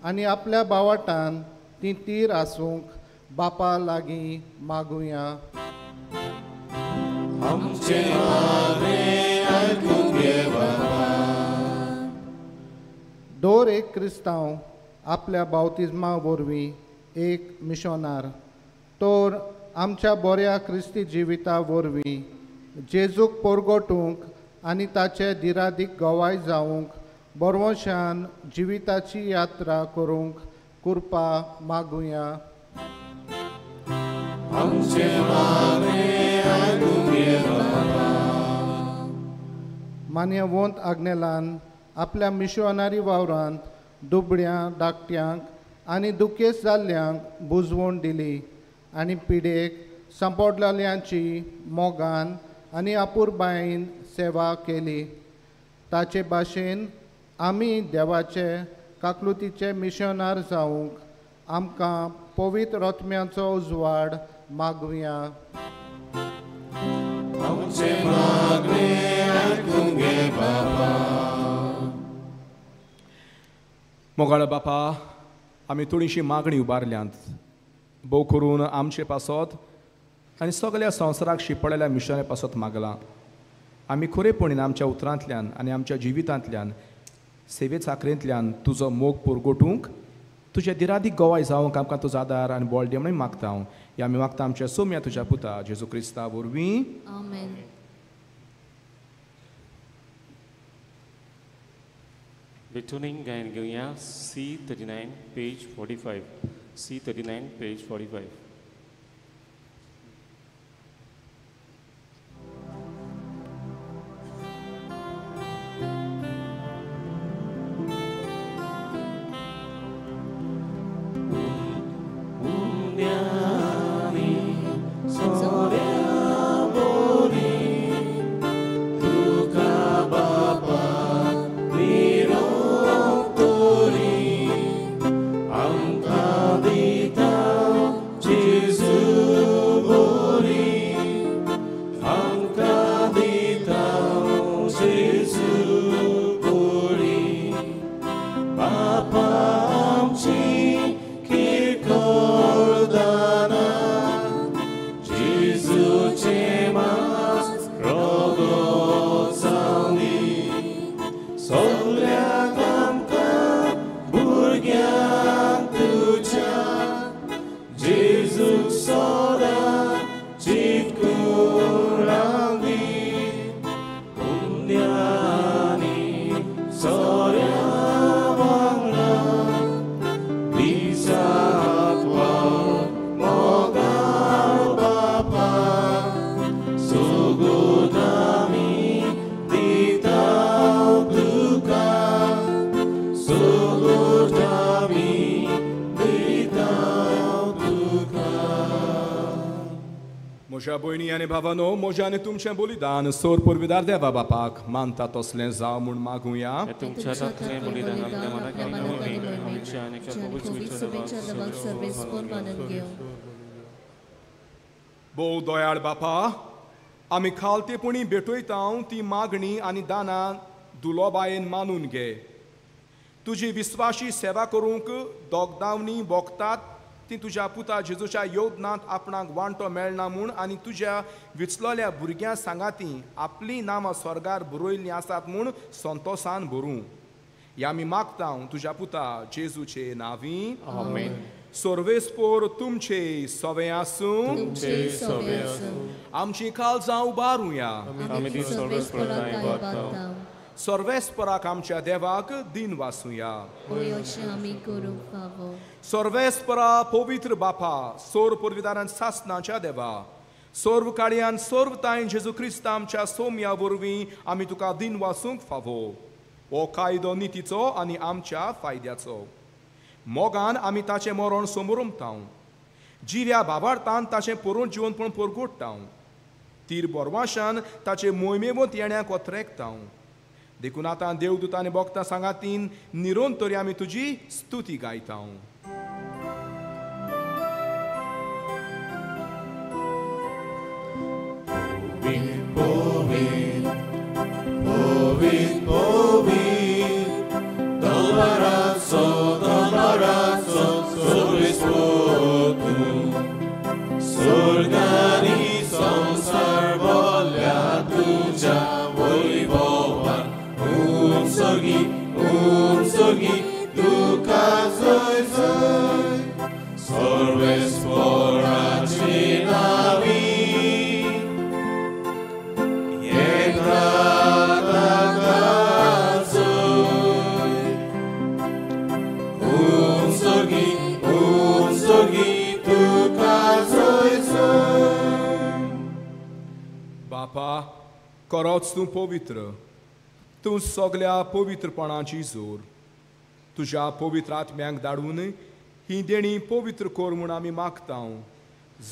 आनी आपल्या बावाटान ती तीर आसूंक बापा लागीं मागुया. दर एक क्रिस्तांव आपल्या बावतिज्मा वरवीं एक मिशनार तर आमच्या बऱ्या क्रिस्ती जिविता वरवीं जेजूक पोरगोटूंक आनी ताचे दिरादीक गवाय जावंक बरवशान जिविताची यात्रा करूंक कृपा मागुया. मान्यवंत आग्नेलान आपल्या मिशनरी वावरांत दुबळ्या धाकट्यांक आनी दुखेस्त जाल्ल्यांक बुजवण दिली आनी पिडेक सांपडलेल्यांची मोगान आनी अपुरबायेन सेवा केली. ताचे भाशेन आमी देवाचे काकलुतीचे मिशनार जावंक आमकां पवित्र आत्म्याचो उजवाड मागुया. मोगाळ बापा, आमी थोडीशी मागणी उबारल्यांत भोव करून आमचे पासत आनी सगळ्या संवसाराक शिंपडलेल्या मिशना पासत मागलां. आमी खरेपणीन आमच्या उतरांतल्यान आनी आमच्या जिवितांतल्यान सेवे चाकरेंतल्यान तुजो मोग पुरगोटूंक तुजे दिरादीक गोवाय जावंक आमकां तुजो आदार आनी बळ दी म्हणून मागता. ह्या आमी मागता आमच्या सोम्या तुज्या पुता जेजू क्रिस्ता वरवीं. आमेन. Returning गायन घेवया C39 page 45. C39 page 45. म्हज्या भयणी आनी भावानो, म्हज्या आनी तुमचें बलिदान सोर पुर्विदार देवा बापाक मानता तसलें जावं म्हूण मागुया. तुमच्या हातांतलें बलिदान आपल्या मनाक आमच्या आनी भोव दयाळ बापा, आमी खालतेपणी भेटयता ती मागणी आनी दानां दुलोबायेन मानून घे. तुजी विस्वाशी सेवा करूंक दोगदावणी भोगतात ती तुज्या पुता जेजूच्या योगदानांत आपणाक वांटो मेळना म्हूण आनी तुज्या विचलोल्या भुरग्यां सांगाती आपलीं नामां स्वर्गार बरयल्लीं आसात म्हूण संतोसान भरूं. ह्या आमी मागता तुज्या पुता जेजूचे नांवी. आमेन. सर्वेस्पोर तुमचे सवे आसूं. आमची काळजां उबारुया. सर्वेस्पराक आमच्या देवाक दिन वासुया. सर्वेस्परा पवित्र बापा, सोर पुर्विदारान सासनाच्या देवा, सर्व काळयान सर्व तायन जेजू क्रिस्त आमच्या सोम्या वरवीं आमी तुका दिन वासूंक फावो. हो कायदो नितीचो आनी आमच्या फायद्याचो. मोगान आमी ताचें मरण समोरमताव, जिव्या बाबार्थान ताचें पोरून जिवनपण परगोडटाव, तीर बोरवाशान ताचे मोहिमेवंत येण्याक ओत्रेकताव. देखून आतां देवदूतांनी बोगता सांगातीन निरोन तरी आमी तुजी स्तुती गायताव. बापा, करोच तूं पवित्र, तूं सगल्या पवित्रपणाची जोर. तुज्या पवित्र आत्म्यांक धाडून ही देणी पवित्र कर म्हूण आमी मागता.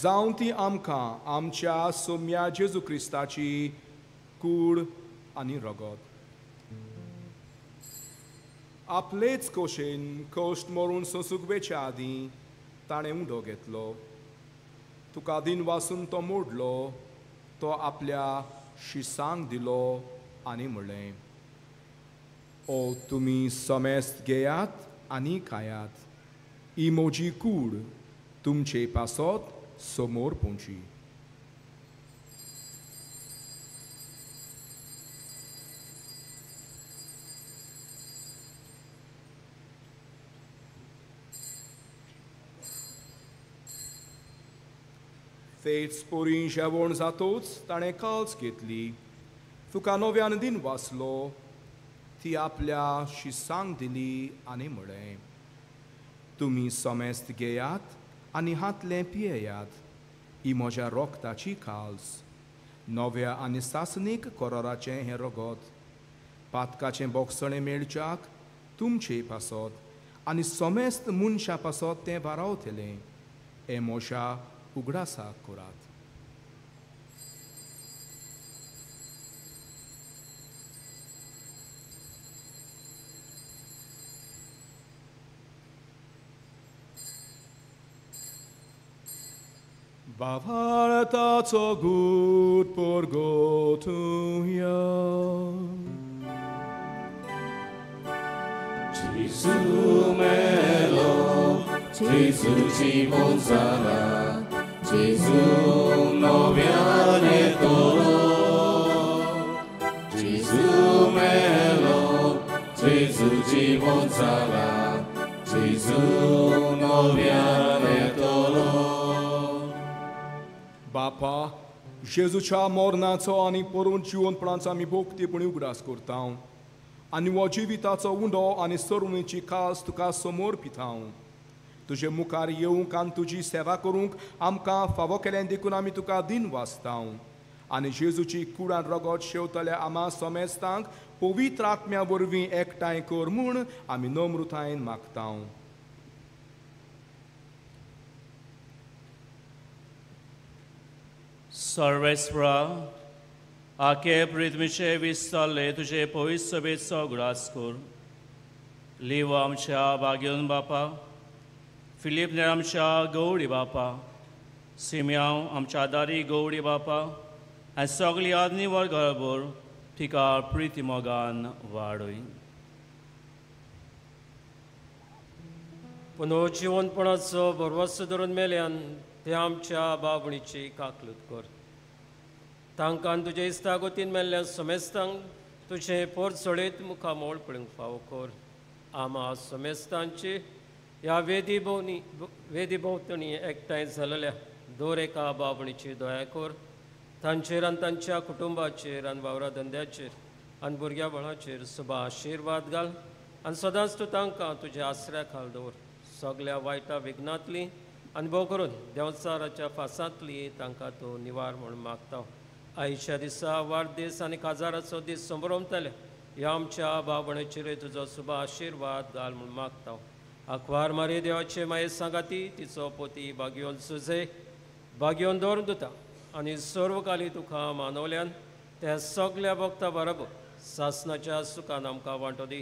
जावं ती आमकां आमच्या सोम्या जेजू क्रिस्ताची कूड आनी रगत. आपलेच कोशेन कश्ट मरून सोंसूंक वेच्या आदीं ताणें उंडो घेतलो. तुका दिन वासून तो मोडलो, तो आपल्या शिसांक दिलो आनी म्हणलें, ओ तुमी समेस्त घेयात आनी खायात, ही म्हजी कूड तुमचे पासत समोर पोवची. तेच पोरी जेवण जातोच ताणें काल्स घेतली, तुका नव्यान दिन वाचलो, ती आपल्या शिसांक दिली आनी म्हळें, तुमी समेस्त घेयात आनी हातलें पियेयात, ही म्हज्या रोगताची काल्स, नव्या आनी सासणीक कोराराचें हें रगत, पातकाचें बोगसणें मेळच्याक तुमचे पासत आनी समेस्त मनशां पासत तें वारावतलें, हें म्हज्या उगडासाक करात. बाबाळताचो गूट परगोतुया. Gesù melo, Gesù जिवन जाला, Gesù नव्याने तोलो. Gesù melo, Gesù जिवन जाला, Gesù नव्याने तोलो. बापा, जेजूच्या मरणाचो आनी परून जिवनपणाचो आमी भोक्तीपणी उगडास करता आनी हो जिविताचो उंडो आनी सरुणेची कास तुका समोर पिता. तुजे मुखार येवंक आनी तुजी सेवा करूंक आमकां फावो केलें देखून आमी तुका दिन वाचता आनी जेजूची कुडान रगत शेवतल्या आमा समेस्तांक पवित्र आत्म्या वरवीं एकठांय कर म्हूण आमी नम्रतायेन मागता. सर्वेस्परा, आखे पृथ्वीचे विस्तारले तुजे पवित्र सभेचो उगडास कर. लिव आमच्या बागेवन बापा, फिलीप नेर आमच्या गौडी बापा, सिम्यांव आमच्या दारी गौडी बापा आनी सगळी आदनी वर्गाभर तिका प्रिती मोगान वाडय. पुनर्जिवनपणाचो भरवंसो धरून मेल्यान ते आमच्या बाबणीची काकलूत कर. तांकां तुजे इस्तागोतीन मेल्ल्या समेस्तांक तुजें पोर चडयत मुखामोळ पळोवंक फावो कर. आमा समेस्तांची ह्या वेदी भोंवतणी एकठांय जाल्ल्या दर एका बाबणीची दया कर. तांचेर आनी तांच्या कुटुंबाचेर आनी वावरा धंद्याचेर आनी भुरग्या बाळाचेर सुबा आशिर्वाद घाल आनी सदांच तूं तांकां तुज्या आसऱ्या खाल दवर. सगल्या वायटा विघ्नांतली आनी भोव करून देंवचाराच्या फासांतली तांकां तूं निवार म्हूण मागता. आयच्या दिसा वाडदीस आनी काजाराचो दीस संभ्रमतले ह्या आमच्या बाबणेचेर तुजो सुबा आशिर्वाद घाल म्हूण मागता. आंकवार मारी देवाचे माये सांगाती तिचो पोती बागयोन सुजय बागयोन दवरून दिता आनी सर्वकाली तुका मानवल्यान त्या सगल्या भक्ता बरोबर सासनाच्या सुखान आमकां वांटो दी.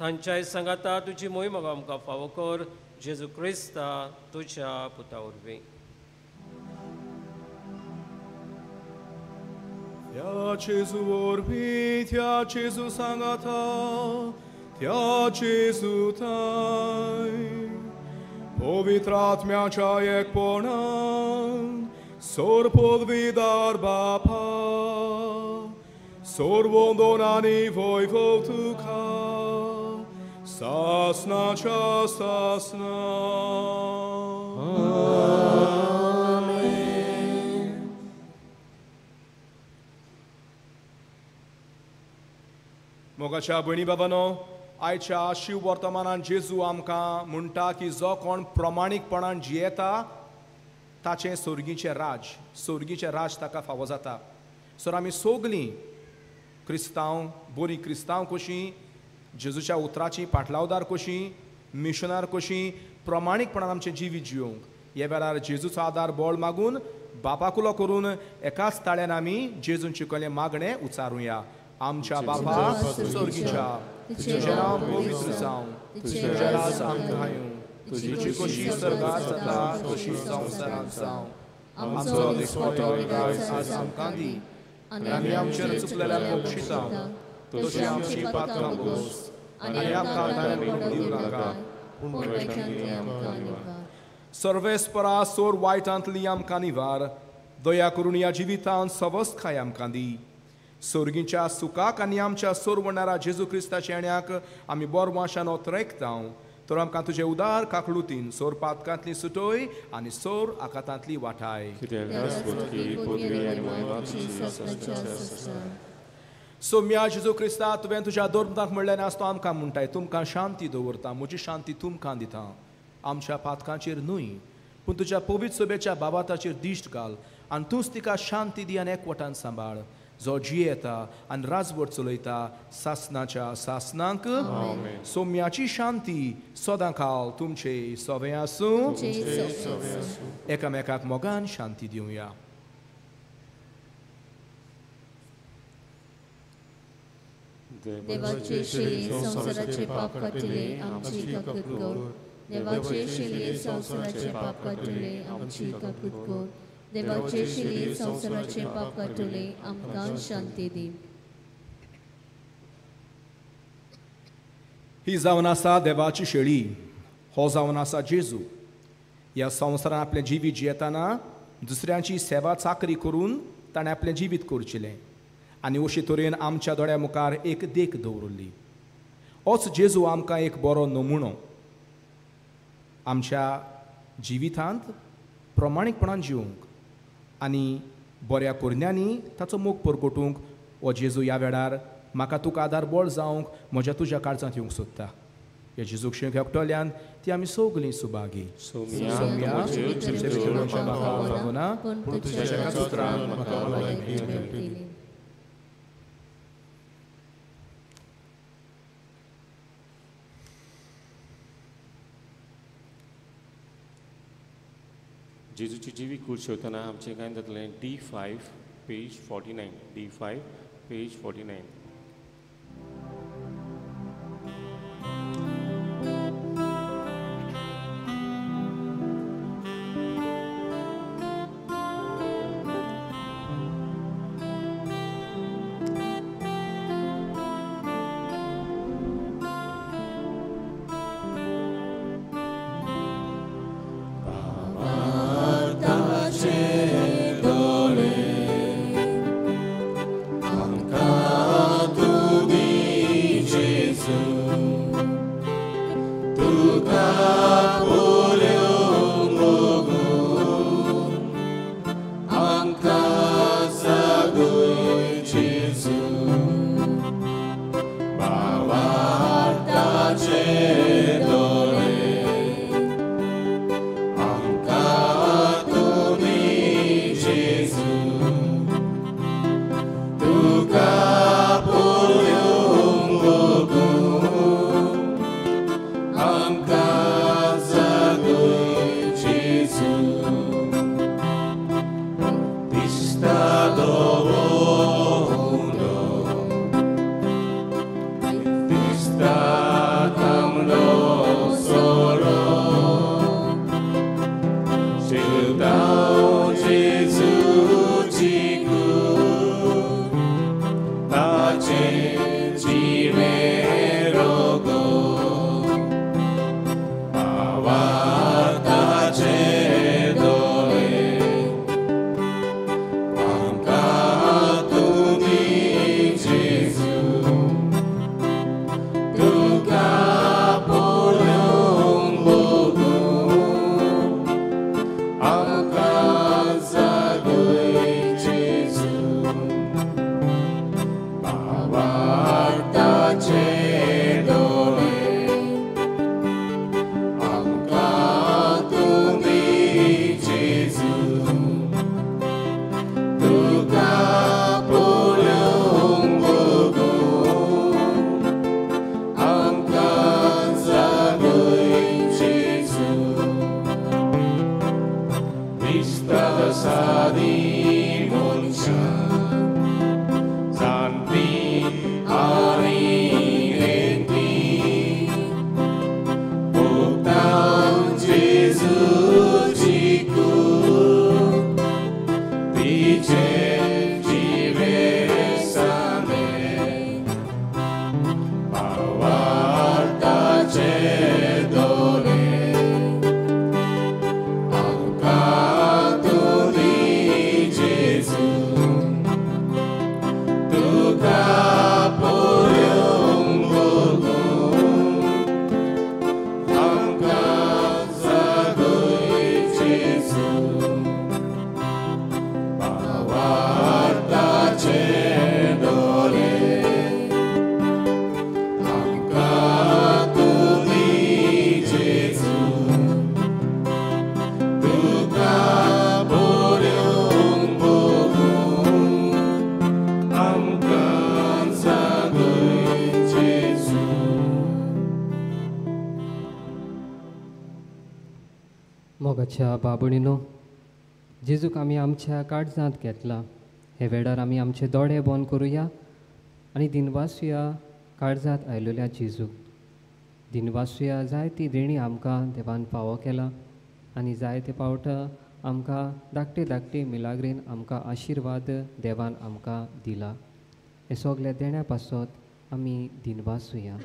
तांच्याय सांगाता तुजी मोहीम आमकां फावो कर. जेजू क्रिस्ता तुज्या पुता वरवीं. त्या जेजू वरवीं, त्या जेजू सांगाता, त्या जेजू थांय, पवित्र आत्म्याच्या एकपणान सोर पदवीदार बापा, सोर आनी वैभव तुका सासनाच्या सासना. मोगाच्या भयणी बाबानो, आयच्या शिव वर्तमानान जेजू आमकां म्हणटा की जो कोण प्रमाणीकपणान जियेता ताचें सोर्गीचें राज, सोर्गीचें राज ताका फावो जाता. सर आमी सगलीं क्रिस्तांव, बरीं क्रिस्तांव कशीं, जेजूच्या उतराची पाटलावदार कशीं, मिशनार कशीं प्रमाणीकपणान आमचें जिवीत जियोवंक ह्या वेळार जेजूचो आदार बळ मागून बापाकुलो करून एकाच ताळ्यान आमी जेजून शिकयल्लें मागणें उचारुया. आमच्या बापा सोर्गीच्या, तुजें नांव पवित्र जावं, तुजें राज आमकां येवं, तुजी खोशी स्वर्गार जाता तशी संवसारांत जावं. आमचो दिसपटो आज आमकां दी आनी आमचेर चुकलेल्या बक्षिता तशी आमची पात्रां बोस आनी आमकां ताणें दिवं नाका पूण वायटांतली आमकां सर्वेस्परा सोर वायटांतली आमकां निवार दया करून ह्या जिवितांत सवस्तकाय आमकां दी. सोर्गीच्या सुखाक आनी आमच्या सोरवणारा जेजू क्रिस्ताच्या येण्याक आमी बोरवाशान ओतरेकता तर आमकां तुजे उदार काकलुतीन सोर पातकांतली सुटोय आनी सोर आकातांतली वाठाय. सोम्या जेजू क्रिस्ता, तुवें तुज्या धर्मताक म्हणलें आसतो आमकां म्हणटाय, तुमकां शांती दवरता, म्हजी शांती तुमकां दिता. आमच्या पातकांचेर न्हय पूण तुज्या पवित्र सभेच्या बाबाताचेर दिश्ट घाल आनी तूंच तिका शांती दी आनी एकवटान सांबाळ, जो जियेता आनी राजवट चलयता सासनाच्या सासनांक. सोम्याची शांती सदां काल तुमचे सवे आसूं. एकामेकाक मोगान शांती दिवया. देवाचे शेळये संवसाराचे पाप काडटले आमची काकूत कर. देवाचे शेळये संवसाराचे पाप काडटले आमची काकूत कर. देवाचे शेळये संवसाराचे पाप काडटले आमकां शांती दी. ही जावन आसा देवाची शेळी, हो जावन आसा जेजू. ह्या संवसारान आपलें जिवीत जियेतना दुसऱ्यांची सेवा चाकरी करून ताणें आपलें जिवीत करचेलें आनी अशे तरेन आमच्या दोळ्या मुखार एक देख दवरिल्ली. होच जेजू आमकां एक बरो नमुनो आमच्या जिवितांत प्रमाणीकपणान जिवंक आनी बऱ्या करण्यांनी ताचो मोग परगटूंक हो जेजू ह्या वेळार म्हाका तुका आदार बळ जावंक म्हज्या तुज्या काळजांत येवंक सोदता. ह्या जेजूक शेंक एकटल्यान ती आमी सगळीं सुभागी. जेजूची जिवी कूड शेवतना आमचें गायन जातलें D5 page 49. D5 page 49. मोगाच्या बाबणीनो, जेजूक आमी आमच्या काळजांत घेतला. हे वेळार आमी आमचे दोळे बंद करुया आनी दिनवासुया काळजांत आयलेल्या जेजूक. दिनवासुया जायती देणी आमकां देवान फावो केला आनी जायते पावट आमकां धाकटे धाकटे मिलाग्रीन आमकां आशिर्वाद देवान आमकां दिला. हे सगल्या देण्या पासत आमी दिनवासुया.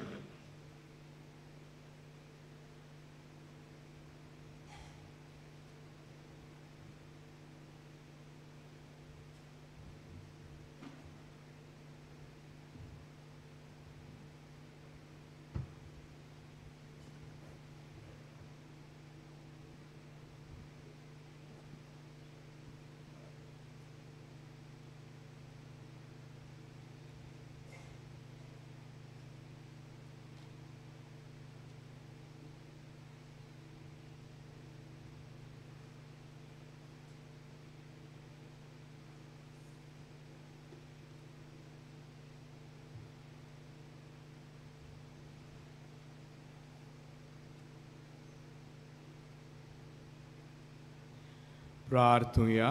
प्रार्थुया.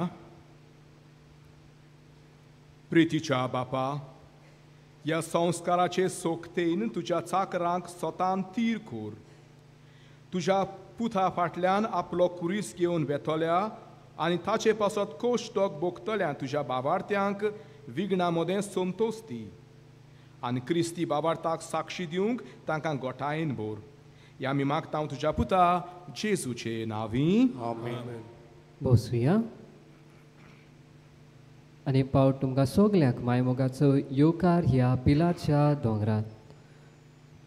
प्रितीच्या बापा, ह्या संस्काराचे सोकतेन तुज्या चाकरांक स्वतान तीर कोर. तुज्या पुता फाटल्यान आपलो कुरीस घेवन वेतल्या आनी ताचे पासत कोश्टक भोगतल्या तुज्या बाबार्थ्यांक विघ्ना मदें संतोश दी आनी क्रिस्ती बाबार्थाक साक्षी दिवंक तांकां गोठायेन भर. ह्या आमी मागता तुज्या पुता जेजूचे नांवी. आमेन. बसुया आनी पावट तुमकां सगल्यांक मायमोगाचो येवकार ह्या पिलारच्या दोंगरात.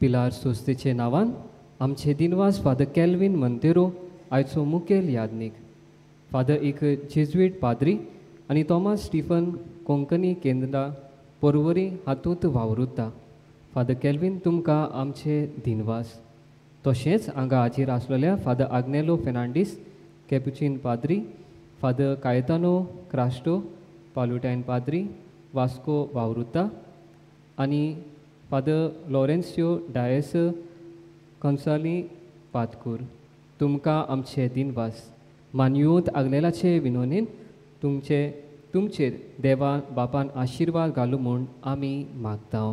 पिलार संस्थेचे नांवान आमचे दिनवास फादर कॅल्विन मंतेरो आयचो मुखेल यादनीक. फादर एक जेजुईट पाद्री आनी थॉमस स्टीफन कोंकणी केंद्रा पर्वरी हातूंत वावुरता. फादर कॅल्विन तुमकां आमचे दिनवास. तशेंच हांगा हाजीर आसलेल्या फादर आग्नेलो फेर्नांडीस कॅपुचीन पाद्री, फादर कायतानो क्रास्टो पालुटायन पाद्री वास्को वावुरता आनी फादर लॉरेन्सियो डायस कंसाली पातकूर तुमकां आमचे दिनवास. मानयूत आग्नेलाचे विनोनीन तुमचे तुमचेर देवा बापान आशिर्वाद घालू म्हूण आमी मागता.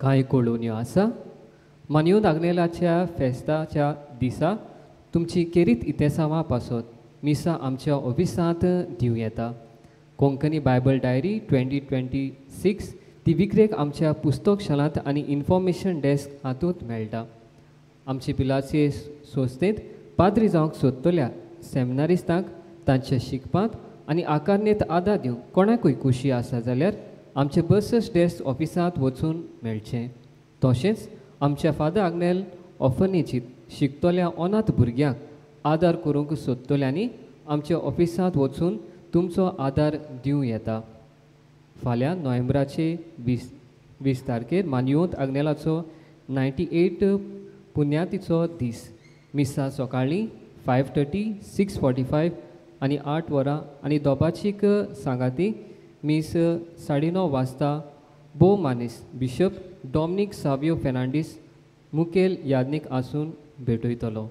कांय कळोवण्यो आसा. मानयूत आग्नेलाच्या फेस्ताच्या दिसा तुमची केरीत इतेसांवां पासत मिसां आमच्या ऑफिसांत दिवं येता. कोंकणी बायबल डायरी 2026 ती विक्रेक आमच्या पुस्तक शाळांत आनी इन्फॉर्मेशन डेस्क हातूंत मेळटा. आमचे पिलाचे संस्थेंत पाद्री जावंक सोदतल्या सेमिनारिस्तांक तांच्या शिकपांत आनी आकारणेंत आदार दिवंक कोणाकूय खुशी आसा जाल्यार आमचे बसस डेस्क ऑफिसांत वचून मेळचें. तशेंच आमच्या फादर आग्नेल ऑर्फनेजींत शिकतल्या अनाथ भुरग्यांक आदार करूंक सोदतल्यांनी आमच्या ऑफिसांत वचून तुमचो आदार दिवं येता. फाल्यां नोव्हेंबराचे 20 तारखेर मानयोत आग्नेलाचो 98 पुण्यातीचो दीस. मिसां सकाळीं 5:30, 6:45 आनी 8 वरां आनी दोबाचीक सांगाती मीस 9:30 वाजता भोव मानेस बिशप डॉमनीक सावियो फेर्नांडीस मुखेल यादनीक आसून भेटयतलो.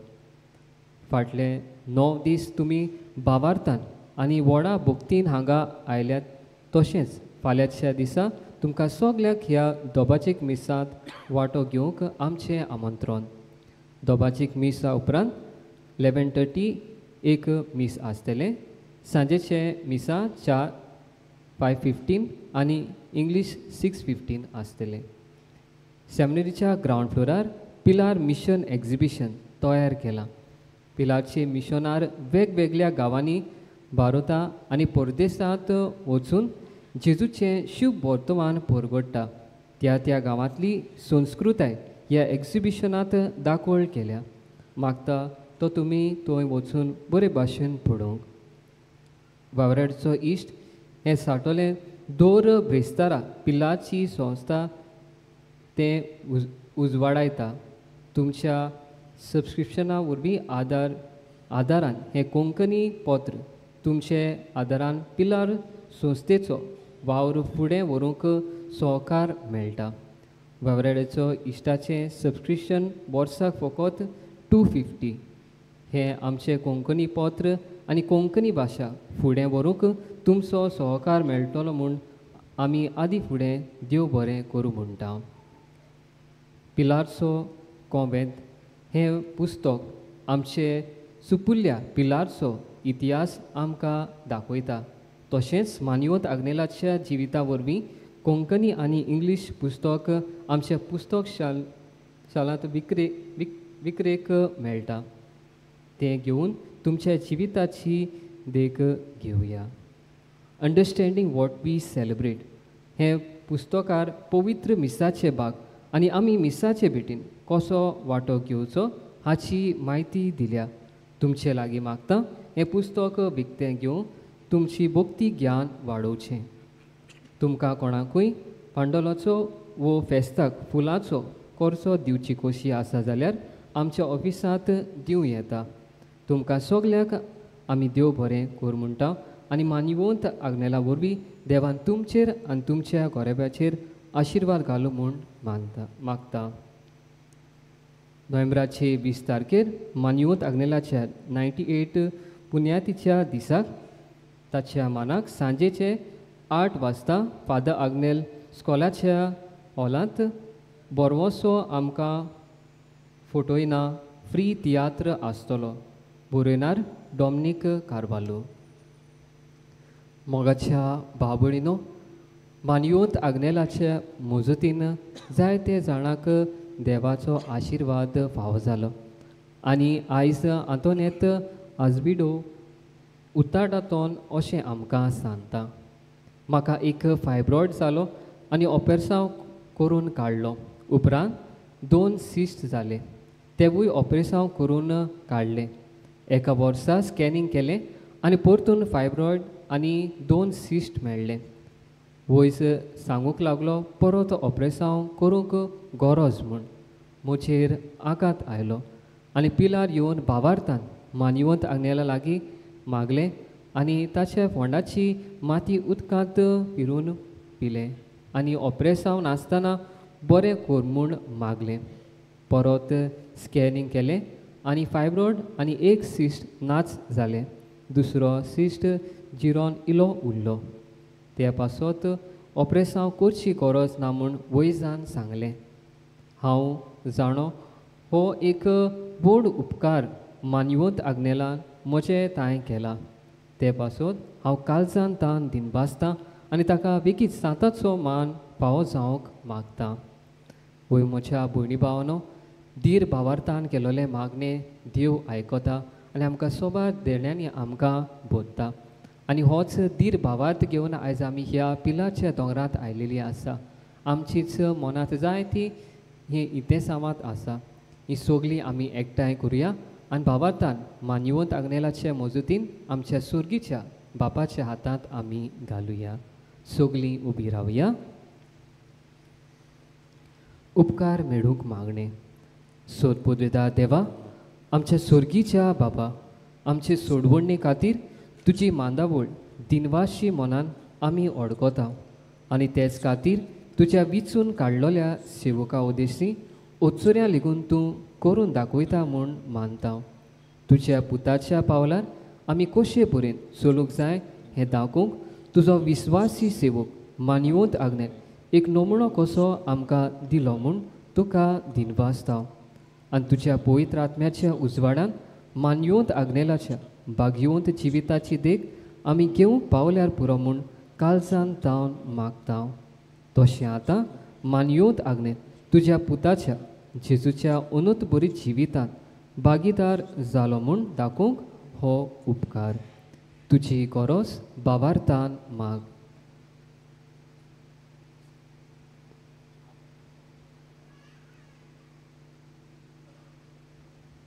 फाटले 9 दीस तुमी बावार्थान आनी व्हडा भक्तीन हांगा आयल्यात. तशेंच फाल्यांच्या दिसा तुमकां सगल्यांक ह्या दोबाचीक मिसांत वांटो घेवंक आमचें आमंत्रण. दोबाचीक मिसा उपरांत 11:30 एक मीस आसतलें. सांजेचें मिसा 5:15 आनी इंग्लीश 6:15 आसतलें. सेमिनरीच्या ग्रावंड फ्लोरार पिलार मिशन एक्झिबिशन तयार केलां. पिलारचे मिशनार वेगवेगळ्या गांवांनी भारता आनी परदेसांत वचून जेजूचें शुभ वर्तमान परगट्टा. त्या त्या गांवांतली संस्कृताय ह्या एक्झिबिशनांत दाखोवण केल्या. मागता तो तुमी थंय वचून बरे भाशेन पळोवंक. वावराडचो इश्ट हें साठोलें दर ब्रेस्तारा पिलाची संस्था तें उजवाडायता. तुमच्या सबस्क्रिप्शना वरवीं आदारान हें कोंकणी पत्र तुमचे आदारान पिलार संस्थेचो वावर फुडें व्हरूंक सहकार मेळटा. वावराड्याचो इश्टाचें सबस्क्रिप्शन वर्साक फकत 250. हें आमचें कोंकणी पत्र आनी कोंकणी भाशा फुडें व्हरूंक तुमचो सहकार मेळटलो म्हूण आमी आदी फुडें देव बरें करूं म्हणटा. पिलारचो कोंवेंत हें पुस्तक आमचे सुपुल्ल्या पिलारचो इतिहास आमकां दाखयता. तशेंच मानयोत आग्नेलाच्या जिविता वरवीं कोंकणी आनी इंग्लीश पुस्तक आमच्या पुस्तक शालांत विक्रेक मेळटा. तें घेवन तुमच्या जिविताची देख घेवया. अंडरस्टँडींग what we celebrate हें पुस्तकार पवित्र मिसाचे भाग आनी आमी मिसाचे भेटीन कसो वांटो घेवचो हाची म्हायती दिल्या. तुमचे लागीं मागता हें पुस्तक विकतें घेवन तुमची भक्ती ज्ञान वाडोवचें. तुमकां कोणाकूय पांडोलाचो वो फेस्ताक फुलांचो करचो दिवची खोशी आसा जाल्यार आमच्या ऑफिसांत दिवं येता. तुमकां सगल्यांक आमी देव बरें कर म्हणटा आनी मानवंत आग्नेला वरवीं देवान तुमचेर आनी तुमच्या गोरेब्याचेर आशिर्वाद घालूं म्हूण मानता मागता. नोव्हेंबराचे 20 तारखेर मानवंत आग्नेलाच्या 98 पुण्यातीच्या दिसाक ताच्या मानाक सांजेचे 8 वाजता फादर आग्नेल स्कॉलाच्या हॉलांत बोरवोसो आमकां फोटोयना फ्री तियात्र आसतलो. बरयणार डॉमनीक कार्वालो. मोगाच्या बाबळीनो, मानयोत आग्नेलाच्या मजतीन जायते जाणांक देवाचो आशिर्वाद फावो जालो आनी आयज आंतोनेत आजबिडो उताडातोन अशें आमकां सांगता. म्हाका एक फायब्रॉयड जालो आनी ऑपेरेसांव करून काडलो. उपरांत 2 सिस्ट जाले, तेवूय ऑपरेसांव करून काडलें. एका वर्सा स्कॅनिंग केलें आनी परतून फायब्रॉयड आनी 2 सिस्ट मेळ्ळे. वयस सांगूंक लागलो परत ऑपरेसांव करूंक गरज म्हूण. म्हजेर आघात आयलो आनी पिलार येवन भावार्थान मानवंत आग्नेला लागीं मागलें आनी ताच्या फोंडाची माती उदकांत फिरून पिलें आनी ऑपरेसांव नासतना बरें कर म्हूण मागलें. परत स्कॅनिंग केलें आनी फायब्रॉयड आनी 1 सिस्ट नाच जालें. दुसरो सिस्ट जिरोन इलो उरलो. त्या पासत ऑपरेसांव करची गरज ना म्हूण वैजान सांगलें. हांव जाणो हो एक व्हड उपकार मानवंत आग्नेलान म्हजें तांय केला. ते पासत हांव कालजान तान दिनभासतां आनी ताका बेगीत सांताचो मान फावो जावंक मागतां. वय म्हज्या भयणी भावानो, धीर भावार्थान केलोलें मागणें देव आयकता आनी आमकां सोबार देण्यांनी आमकां बोधता. आनी होच धीर भावार्थ घेवन आयज आमी ह्या पिलाच्या दोंगरांत आयलेली आसा. आमचीच मनांत जाय ती ही इतेसांवांत आसा. ही सगळीं आमी एकठांय करुया आनी भावार्थान मानवंत आग्नेलाचे मजतीन आमच्या सुर्गीच्या बापाच्या हातांत आमी घालुया. सगळीं उबी रावया. उपकार मेळूंक मागणें. सोदपुद्रेदा देवा, आमच्या सुर्गीच्या बाबा, आमचे सोडवणे खातीर तुजी मांदावळ दिनवाशी मनान आमी अडकता आनी तेच खातीर तुज्या विचून काडलेल्या सेवका उद्देशी ओचुऱ्या लेगून तूं करून दाखयता म्हूण मानता. तुज्या पुताच्या पावलार आमी कशे परेन चलूंक जाय हें दाखोवंक तुजो विस्वासी सेवक मानवंत आग्नेल एक नमुनो कसो आमकां दिलो म्हूण तुका दिनवासता. आनी तुज्या पवित्र आत्म्याच्या उजवाडान मानवंत आग्नेलाच्या भाग्यवंत जिविताची देख आमी घेवंक पावल्यार पुरो म्हूण कालजान तावन मागता. तशें आतां मानवंत आग्नेल तुज्या पुताच्या जेजूच्या अनूत बरी जिवितांत भागीदार जालो म्हूण दाखोवंक हो उपकार तुजी गरज भावार्थान माग.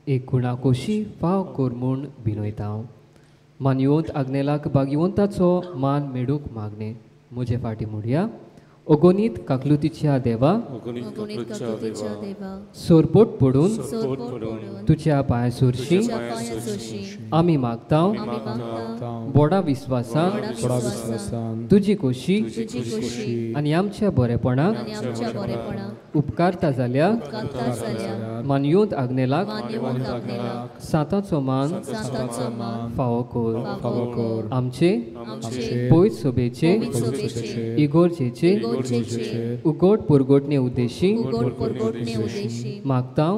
एक गुणाकोशी फाव कर म्हूण विनयता हांव. मानवंत आग्नेलाक भाग्यवंताचो मान मेळूंक मागणें. म्हजे फाटी म्हणया. अगणीत काकलुतीच्या देवा, सोरपोट पडून तुज्या पांया सोरशी आमी मागता बोडा विस्वासान तुजी खोशी आनी आमच्या बरेपणाक उपकारता जाल्यार मानयोंत आग्नेलाक सांताचो मान फावो कर. आमचे पयत सोबेचे इगोर्जेचे उगोट पुरगोटणे उद्देशी मागता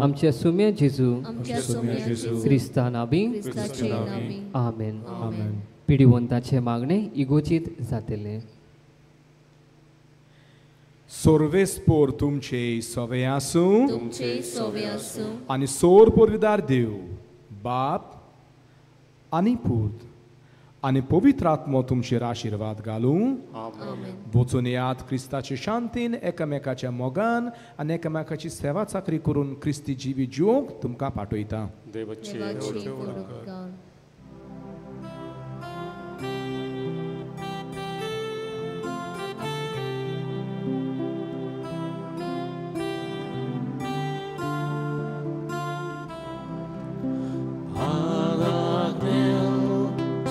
आमच्या सुम्या जेजू क्रिस्ता नाबी. आमेन. पिडिवंताचे मागणे इगोचीत जातले. सोर्वेस्पोर तुमचे सवे आसूं आनी सोर पोरविदार देव बाप आनी पूत आनी पवित्र आत्मो तुमचेर आशिर्वाद घालूं. वचून याद क्रिस्ताचे शांतीन एकामेकाच्या मोगान आनी एकामेकाची सेवा चाकरी करून क्रिस्ती जिवी जिवंक तुमकां पाठयता.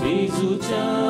जेजूच्या